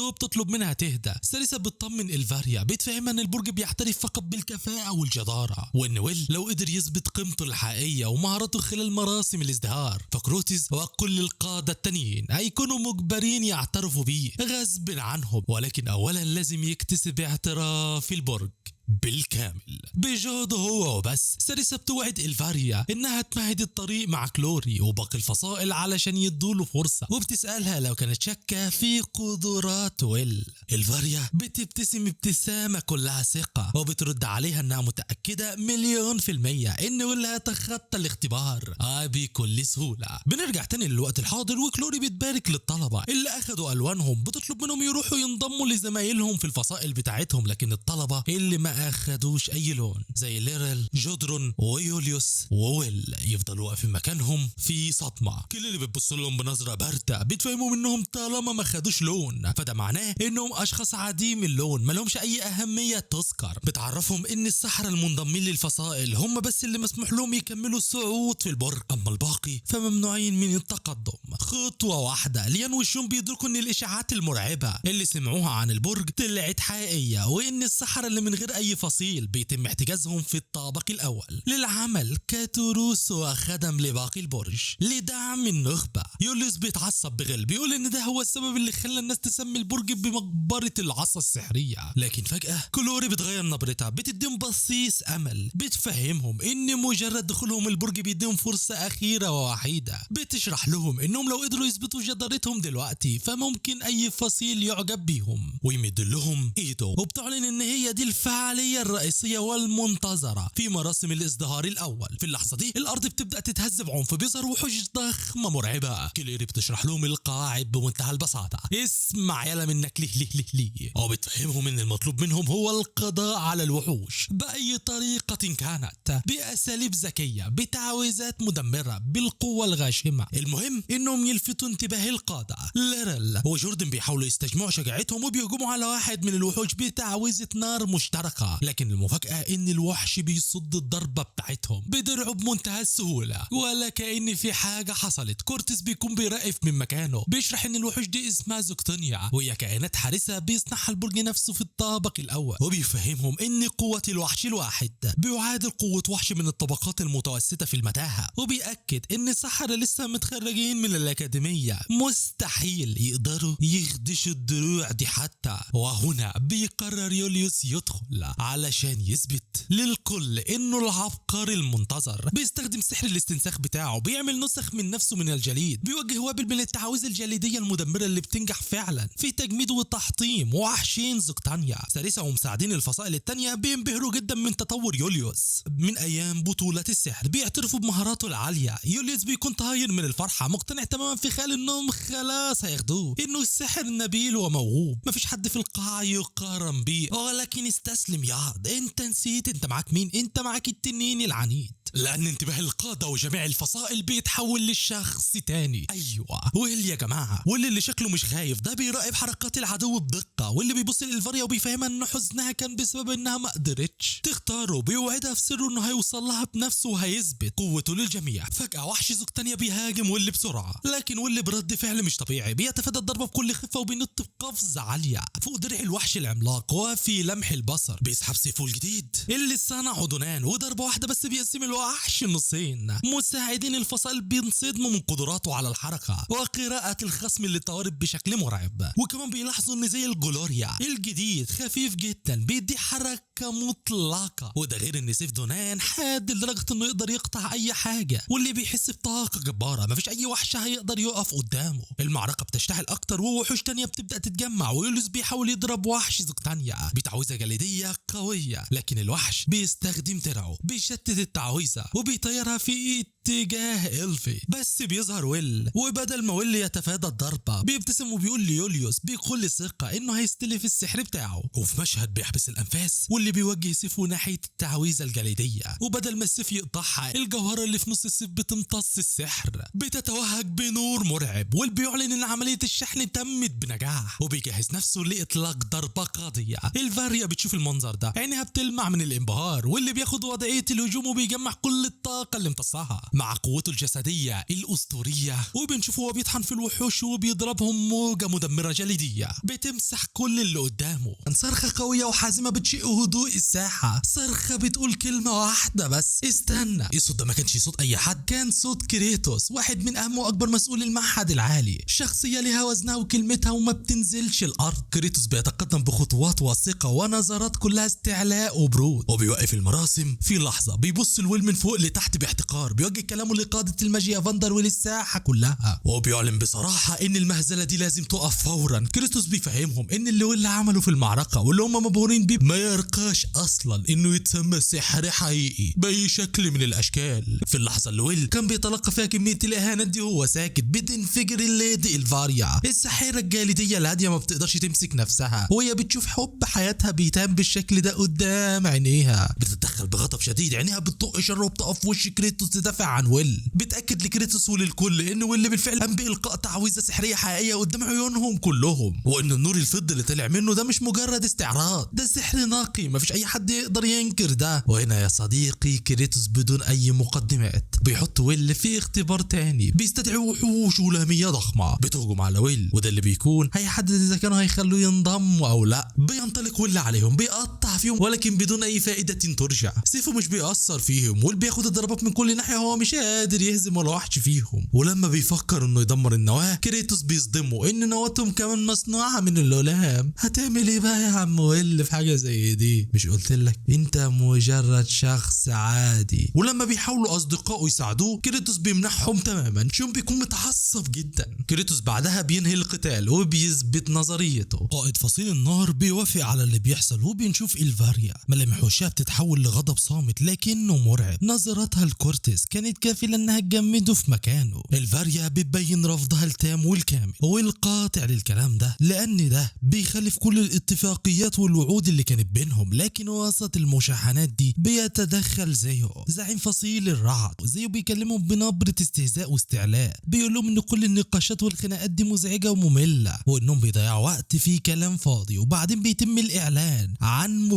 وبتطلب منها تهدى. ساريسا بتطمن إلفاريا، بتفهمها ان البرج بيعترف فقط بالكفاءة والجدارة، وان ويل لو قدر يثبت قيمته الحقيقية ومهارته خلال مراسم الازدهار فكروتز وكل القادة التانيين هيكونوا مجبرين يعترفوا بيه غصب عنهم، ولكن اولا لازم يكتسب اعتراف البرج بالكامل بجهده هو وبس. ساريسا بتوعد إلفاريا انها تمهد الطريق مع كلوري وباقي الفصائل علشان يدوله فرصة، وبتسألها لو كانت شاكة في قدرات ويل. إلفاريا بتبتسم ابتسامة كلها ثقة وبترد عليها انها متأكدة 1,000,000% ان ويل هيتخطى الاختبار بكل سهولة. بنرجع تاني للوقت الحاضر، وكلوري بتبارك للطلبة اللي اخدوا الوانهم، بتطلب منهم يروحوا ينضموا لزمايلهم في الفصائل بتاعتهم، لكن الطلبة اللي ما ما اخدوش اي لون زي ليرل، جودرون ويوليوس وويل يفضلوا واقفين مكانهم في صدمة. كل اللي بتبص لهم بنظره باردة بتفهموا منهم طالما ما خدوش لون فده معناه انهم اشخاص عديم اللون ما لهمش اي اهمية تذكر. بتعرفهم ان السحرة المنضمين للفصائل هم بس اللي مسموح لهم يكملوا الصعود في البرج، اما الباقي فممنوعين من التقدم خطوة واحدة. ليان وشون بيدركوا ان الاشاعات المرعبة اللي سمعوها عن البرج طلعت حقيقية، وان السحرة اللي من غير اي فصيل بيتم احتجازهم في الطابق الاول للعمل كتروس وخدم لباقي البرج لدعم النخبة. يوليوس بيتعصب بغل، بيقول ان ده هو السبب اللي خلى الناس تسمي البرج بمقبره العصا السحريه. لكن فجاة كلوري بتغير نبرتها، بتديهم بصيص امل، بتفهمهم ان مجرد دخولهم البرج بيديهم فرصة اخيرة ووحيده، بتشرح لهم انهم لو قدروا يثبتوا جدارتهم دلوقتي فممكن اي فصيل يعجب بيهم ويمد لهم ايده، وبتعلن ان هي دي الفعالية الرئيسية والمنتظره في مراسم الازدهار الاول. في اللحظة دي الارض بتبدا تتهز بعنف، بيظهر وحوش ضخمة مرعبة. كليري بتشرح لهم القواعد بمنتهى البساطة، اسمع يلا منك ليه ليه ليه ليه، وبتفهمهم ان المطلوب منهم هو القضاء على الوحوش باي طريقه كانت، باساليب ذكية، بتعويذات مدمرة، بالقوة الغاشمه. المهم انهم يلفتوا انتباه القادة. ليرل وجوردن بيحاولوا يستجمعوا شجاعتهم وبيهجموا على واحد من الوحوش بتعويذه نار مشتركة، لكن المفاجاة ان الوحش بيصد الضربة بتاعتهم بدرعه بمنتهى السهولة ولا كأن في حاجة حصلت. كورتس بيكون بيراقب من مكانه، بيشرح ان الوحوش دي اسمها زوكتونيا وهي كائنات حارسه بيصنعها البرج نفسه في الطابق الاول، وبيفهمهم ان قوة الوحش الواحد بيعادل قوة وحش من الطبقات المتوسطة في المتاهة، وبيأكد ان السحرة لسه متخرجين من الاكاديمية مستحيل يقدروا يخدشوا الدروع دي حتى. وهنا بيقرر يوليوس يدخل علشان يثبت للكل انه العبقري المنتظر. بيستخدم سحر الاستنساخ بتاعه، بيعمل نسخ من نفسه من الجليد، بيوجه وابل من التعاويذ الجليديه المدمرة اللي بتنجح فعلا في تجميد وتحطيم وحشين زوكتانيا. ساريسا ومساعدين الفصائل التانية بينبهروا جدا من تطور يوليوس من ايام بطولة السحر، بيعترفوا بمهاراته العالية. يوليوس بيكون طاير من الفرحة، مقتنع تماما في خيال انهم خلاص هياخدوه، انه الساحر نبيل وموهوب، مفيش حد في القاعة يقارن بيه. ولكن استسلم يا، انت نسيت انت معاك مين، انت معاك التنين العنيد. لان انتباه القادة وجميع الفصائل بيتحول لشخص تاني. ايوه واللي يا جماعة، واللي اللي شكله مش خايف ده بيراقب حركات العدو بدقة، واللي بيبص لإلفاريا وبيفهمها ان حزنها كان بسبب انها ما قدرتش تختاره، بيوعدها في سره انه هيوصل لها بنفسه وهيثبت قوته للجميع. فجاة وحش زوكتانيا بيهاجم واللي بسرعة، لكن واللي برد فعل مش طبيعي، بيتفادى الضربة بكل خفه وبينط بقفزه عالية فوق درع الوحش العملاق، وفي لمح البصر بيسحب سيفه الجديد اللي صنعه دونان، وضربه واحدة بس بيقسم الوحش نصين. مساعدين الفصائل بينصدموا من قدراته على الحركة وقراءة الخصم للطوارئ بشكل مرعب، وكمان بيلاحظوا ان زي الجلوريا الجديد خفيف جدا بيدي حركة مطلقه، وده غير ان سيف دونان حاد لدرجة انه يقدر يقطع اي حاجة، واللي بيحس بطاقة جبارة مفيش اي وحش هيقدر يقف قدامه. المعركة بتشتعل اكتر ووحوش تانية بتبدا تتجمع، ويوليوس بيحاول يضرب وحش زوكتانيا بتعويذه جليديه قوية، لكن الوحش بيستخدم درعه بيشتت التعويذه وبيطيرها في اتجاه إلفي. بس بيظهر ويل، وبدل ما ويل يتفادى الضربة بيبتسم وبيقول ليوليوس بكل ثقة انه هيستلف السحر بتاعه. وفي مشهد بيحبس الانفاس واللي بيوجه سيفه ناحية التعويذه الجليديه، وبدل ما السيف يقطعها الجوهرة اللي في نص السيف بتمتص السحر، بتتوهج بنور مرعب، واللي بيعلن ان عملية الشحن تمت بنجاح وبيجهز نفسه لاطلاق ضربه قاضيه. الفاريا بتشوف المنظر ده عينها بتلمع من الانبهار، واللي بياخد وضعية الهجوم وبيجمع كل الطاقة اللي امتصها مع قوته الجسدية الأسطورية، وبنشوفه وهو بيطحن في الوحوش وبيضربهم موجة مدمرة جليدية بتمسح كل اللي قدامه. صرخة قوية وحازمة بتشق هدوء الساحة، صرخة بتقول كلمة واحدة بس: استنى. الصوت ده ما كانش صوت أي حد، كان صوت كريتوس، واحد من أهم وأكبر مسؤولي المعهد العالي، شخصية لها وزنها وكلمتها وما بتنزلش الأرض. كريتوس بيتقدم بخطوات واثقة ونظرات كلها استعلاء وبرود، وبيوقف المراسم في لحظة. بيبص الويل من فوق لتحت باحتقار، بيوجه كلامه لقادة الماجيا فاندر وللساحة كلها، وبيعلن بصراحة ان المهزلة دي لازم تقف فورا. كريستوس بيفهمهم ان اللي ويل عمله في المعركة واللي هم مبهورين بيه ما يرقاش اصلا انه يتسمى سحر حقيقي باي شكل من الاشكال. في اللحظة اللي ويل كان بيتلقى فيها كمية الاهانات دي وهو ساكت، بتنفجر الليدي الفاريا الساحرة الجليدية الهادية، ما بتقدرش تمسك نفسها وهي بتشوف حب حياتها حياتها بيتان بالشكل ده قدام عينيها. بتتدخل بغضب شديد، عينيها بتطق شر وبتقف في وش كريتوس تدافع عن ويل. بتاكد لكريتوس وللكل ان ويل بالفعل قام بالقاء تعويذه سحريه حقيقية قدام عيونهم كلهم، وان النور الفضي اللي طلع منه ده مش مجرد استعراض، ده سحر نقي مفيش اي حد يقدر ينكر ده. وهنا يا صديقي كريتوس بدون اي مقدمات بيحط ويل في اختبار تاني، بيستدعي وحوش هلاميه ضخمة بتهجم على ويل، وده اللي بيكون هيحدد اذا كانوا هيخلوه ينضم او لا. بينطلق ويل عليهم، بيقطع فيهم ولكن بدون اي فائدة ترجع، سيفه مش بيأثر فيهم، ويل بياخد الضربات من كل ناحية وهو مش قادر يهزم ولا وحش فيهم. ولما بيفكر انه يدمر النواة كريتوس بيصدمه ان نواتهم كمان مصنوعة من الهلام. هتعمل ايه بقى يا عم ويل في حاجة زي دي؟ مش قلت لك انت مجرد شخص عادي؟ ولما بيحاولوا اصدقائه يساعدوه كريتوس بيمنعهم تماما، شون بيكون متعصب جدا. كريتوس بعدها بينهي القتال وبيثبت نظريته. قائد فصيل النار بيوافق على اللي بيحصل، وبنشوف إلفاريا ملامح وشها بتتحول لغضب صامت لكنه مرعب. نظرتها لكورتيس كانت كافية انها تجمده في مكانه. إلفاريا بتبين رفضها التام والكامل والقاطع للكلام ده، لان ده بيخالف كل الاتفاقيات والوعود اللي كانت بينهم. لكن وسط المشاحنات دي بيتدخل زيو زعيم فصيل الرعد. زيو بيكلمهم بنبرة استهزاء واستعلاء، بيقول لهم ان كل النقاشات والخناقات دي مزعجة ومملة وانهم بيضيعوا وقت في كلام فاضي. وبعدين بيتم الاعلان عن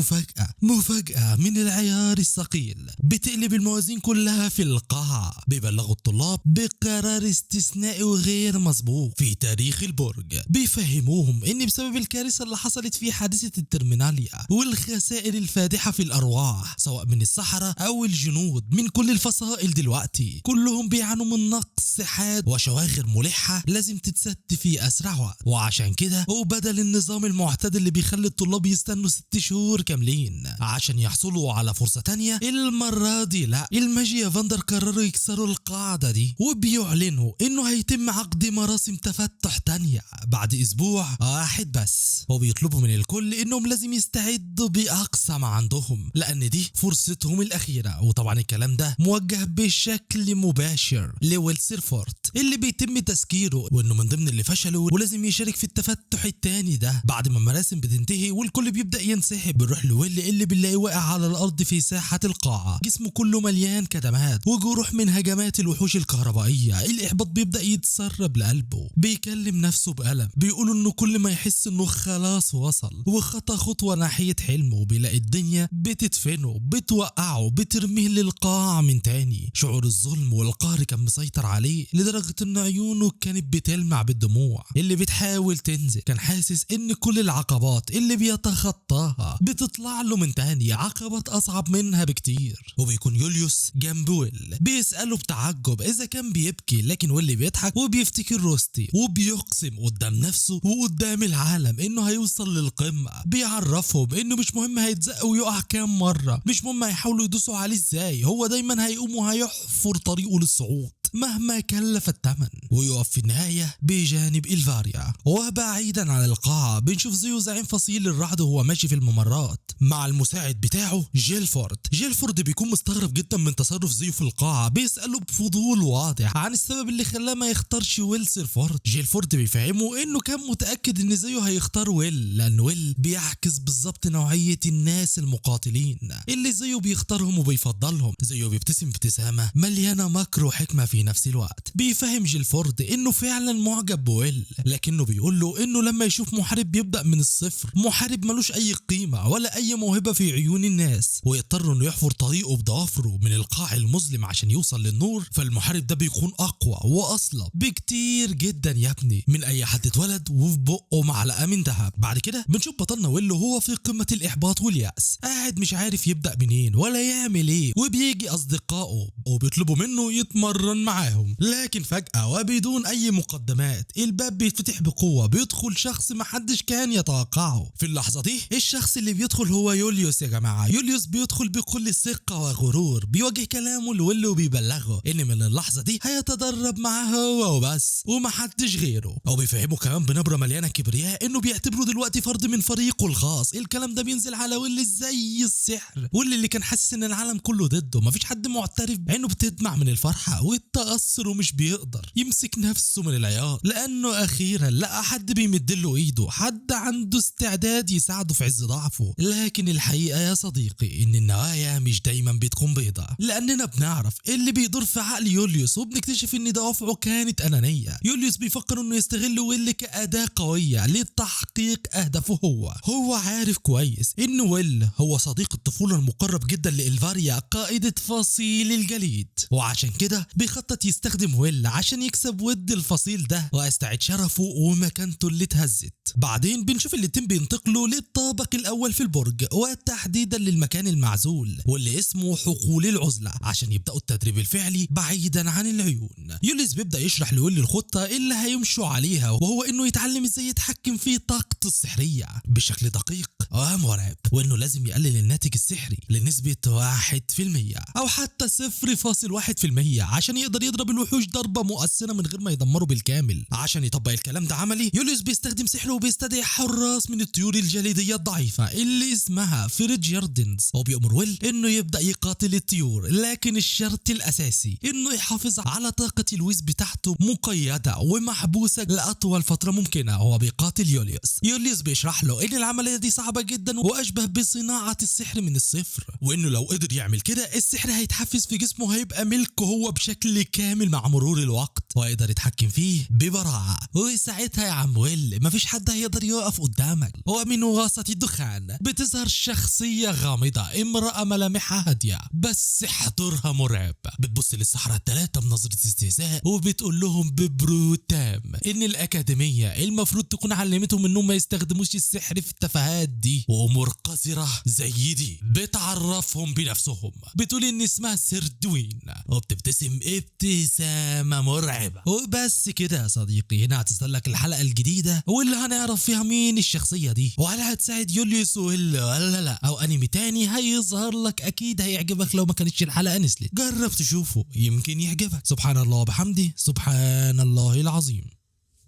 مفاجأة من العيار الثقيل بتقلب الموازين كلها في القاعة. بيبلغوا الطلاب بقرار استثنائي وغير مسبوق في تاريخ البرج، بيفهموهم ان بسبب الكارثة اللي حصلت في حادثة الترميناليا والخسائر الفادحة في الارواح سواء من السحرة او الجنود من كل الفصائل دلوقتي كلهم بيعانوا من نقص حاد وشواغر ملحة لازم تتسد في اسرع وقت. وعشان كده وبدل النظام المعتاد اللي بيخلي الطلاب يستنوا 6 شهور كاملين عشان يحصلوا على فرصة تانية، المرة دي لا، الماجيا فاندر قرروا يكسروا القاعدة دي وبيعلنوا انه هيتم عقد مراسم تفتح تانية بعد اسبوع واحد بس، وبيطلبوا من الكل انهم لازم يستعدوا باقصى ما عندهم لان دي فرصتهم الاخيرة. وطبعا الكلام ده موجه بشكل مباشر لويل سيرفورت اللي بيتم تذكيره وانه من ضمن اللي فشلوا ولازم يشارك في التفتح التاني ده. بعد ما المراسم بتنتهي والكل بيبدأ ينسحب، بنروح لويل اللي بنلاقيه واقع على الارض في ساحة القاعة، جسمه كله مليان كدمات وجروح من هجمات الوحوش الكهربائية. الاحباط بيبدأ يتسرب لقلبه، بيكلم نفسه بألم، بيقول انه كل ما يحس انه خلاص وصل وخطى خطوة ناحية حلمه بيلاقي الدنيا بتدفنه، بتوقعه، بترميه للقاع من تاني. شعور الظلم والقهر كان مسيطر عليه لدرجة ان عيونه كانت بتلمع بالدموع اللي بتحاول تنزل. كان حاسس ان كل العقبات اللي بيتخطاها بتطلع له من تاني عقبات اصعب منها بكتير. وبيكون يوليوس جنب ويل بيسأله بتعجب اذا كان بيبكي، لكن ويل بيضحك وبيفتكر روستي وبيقسم قدام نفسه وقدام العالم انه هيوصل للقمة. بيعرفهم انه مش مهم هيتزق ويقع كام مرة، مش مهم هيحاولوا يدوسوا عليه ازاي، هو دايما هيقوم وهيحفر طريقه للصعود مهما كلف الثمن. ويقف في النهاية بجانب إلفاريا. وبعيدا عن القاعة بنشوف زيو زعيم فصيل الرعد وهو ماشي في الممرات مع المساعد بتاعه جيلفورد. جيلفورد بيكون مستغرب جدا من تصرف زيو في القاعة، بيسأله بفضول واضح عن السبب اللي خلاه ما يختارش ويل سيرفورد. جيلفورد بيفهمه انه كان متأكد ان زيو هيختار ويل لان ويل بيعكس بالظبط نوعية الناس المقاتلين اللي زيو بيختارهم وبيفضلهم. زيو بيبتسم ابتسامة مليانة مكر وحكمة في نفس الوقت. بيفهم جيلفورد انه فعلا معجب بويل، لكنه بيقول له انه لما يشوف محارب بيبدأ من الصفر، محارب ملوش اي قيمة ولا اي موهبة في عيون الناس، ويضطر انه يحفر طريقه بضوافره من القاع المظلم عشان يوصل للنور، فالمحارب ده بيكون اقوى واصلب بكتير جدا يا ابني من اي حد اتولد وفي بقه معلقة من ذهب. بعد كده بنشوف بطلنا ويل وهو في قمة الاحباط واليأس، قاعد مش عارف يبدأ منين ولا يعمل ايه، وبيجي اصدقائه وبيطلبوا منه يتمرن معاهم، لكن فجأة وبدون اي مقدمات الباب بيتفتح بقوة، بيدخل شخص محدش كان يتوقعه. في اللحظة دي الشخص اللي بيدخل هو يوليوس يا جماعة. يوليوس بيدخل بكل ثقة وغرور، بيواجه كلامه لويل وبيبلغه ان من اللحظة دي هيتدرب معاه هو وبس ومحدش غيره، او بيفهمه كمان بنبرة مليانة كبرياء انه بيعتبره دلوقتي فرد من فريقه الخاص. الكلام ده بينزل على ويل زي السحر، ويل اللي كان حاسس ان العالم كله ضده، مفيش حد معترف، عينه بتدمع من الفرحة والتأثر ومش بيقدر بيقدر يمسك نفسه من العياط، لانه اخيرا لقى حد بيمد له ايده، حد عنده استعداد يساعده في عز ضعفه. لكن الحقيقة يا صديقي ان النوايا مش دايما بتكون بيضة، لاننا بنعرف اللي بيدور في عقل يوليوس، وبنكتشف ان دوافعه كانت انانية. يوليوس بيفكر انه يستغل ويل كأداة قوية لتحقيق اهدافه هو عارف كويس ان ويل هو صديق الطفولة المقرب جدا لإلفاريا قائدة فصيل الجليد، وعشان كده بيخطط يستخدم ويل عشان يكسب ود الفصيل ده ويستعيد شرفه ومكانته اللي اتهزت. بعدين بنشوف الاتنين بينتقلوا للطابق الاول في البرج، وتحديدا للمكان المعزول واللي اسمه حقول العزلة، عشان يبداوا التدريب الفعلي بعيدا عن العيون. يوليوس بيبدا يشرح لويل الخطة اللي هيمشوا عليها، وهو انه يتعلم ازاي يتحكم في طاقته السحرية بشكل دقيق ومرعب، وانه لازم يقلل الناتج السحري لنسبة 1% او حتى 0.1% عشان يقدر يضرب الوحوش ضربة مؤثرة من غير ما يدمره بالكامل. عشان يطبق الكلام ده عملي، يوليوس بيستخدم سحره وبيستدعي حراس من الطيور الجليدية الضعيفة اللي اسمها فريجياردنز، وبيأمر ويل انه يبدأ يقاتل الطيور، لكن الشرط الاساسي انه يحافظ على طاقة الويز بتاعته مقيدة ومحبوسة لأطول فترة ممكنة. هو بيقاتل يوليوس. يوليوس بيشرح له ان العملية دي صعبة جدا واشبه بصناعة السحر من الصفر، وانه لو قدر يعمل كده السحر هيتحفز في جسمه، هيبقى ملكه هو بشكل كامل مع مرور الوقت، ويقدر يتحكم فيه ببراعة. وساعتها يا عم ويل مفيش حد هيقدر يقف قدامك. ومن وسط الدخان بتظهر شخصية غامضة، امرأة ملامحها هادية بس حضورها مرعب، بتبص للسحرة الثلاثة بنظرة استهزاء وبتقول لهم ببرود تام ان الأكاديمية المفروض تكون علمتهم انهم ما يستخدموش السحر في التفاهات دي وامور قذرة زي دي. بتعرفهم بنفسهم، بتقول ان اسمها سيردوين، وبتبتسم ابتسامة مرعبة. وبس كده يا صديقي، هنا هتظهر لك الحلقة الجديدة واللي هنعرف فيها مين الشخصية دي، وهل هتساعد يوليوس ولا لا، او انمي تاني هيظهر لك اكيد هيعجبك لو ما كانتش الحلقة نزلت. جرب تشوفه يمكن يعجبك. سبحان الله وبحمده، سبحان الله العظيم.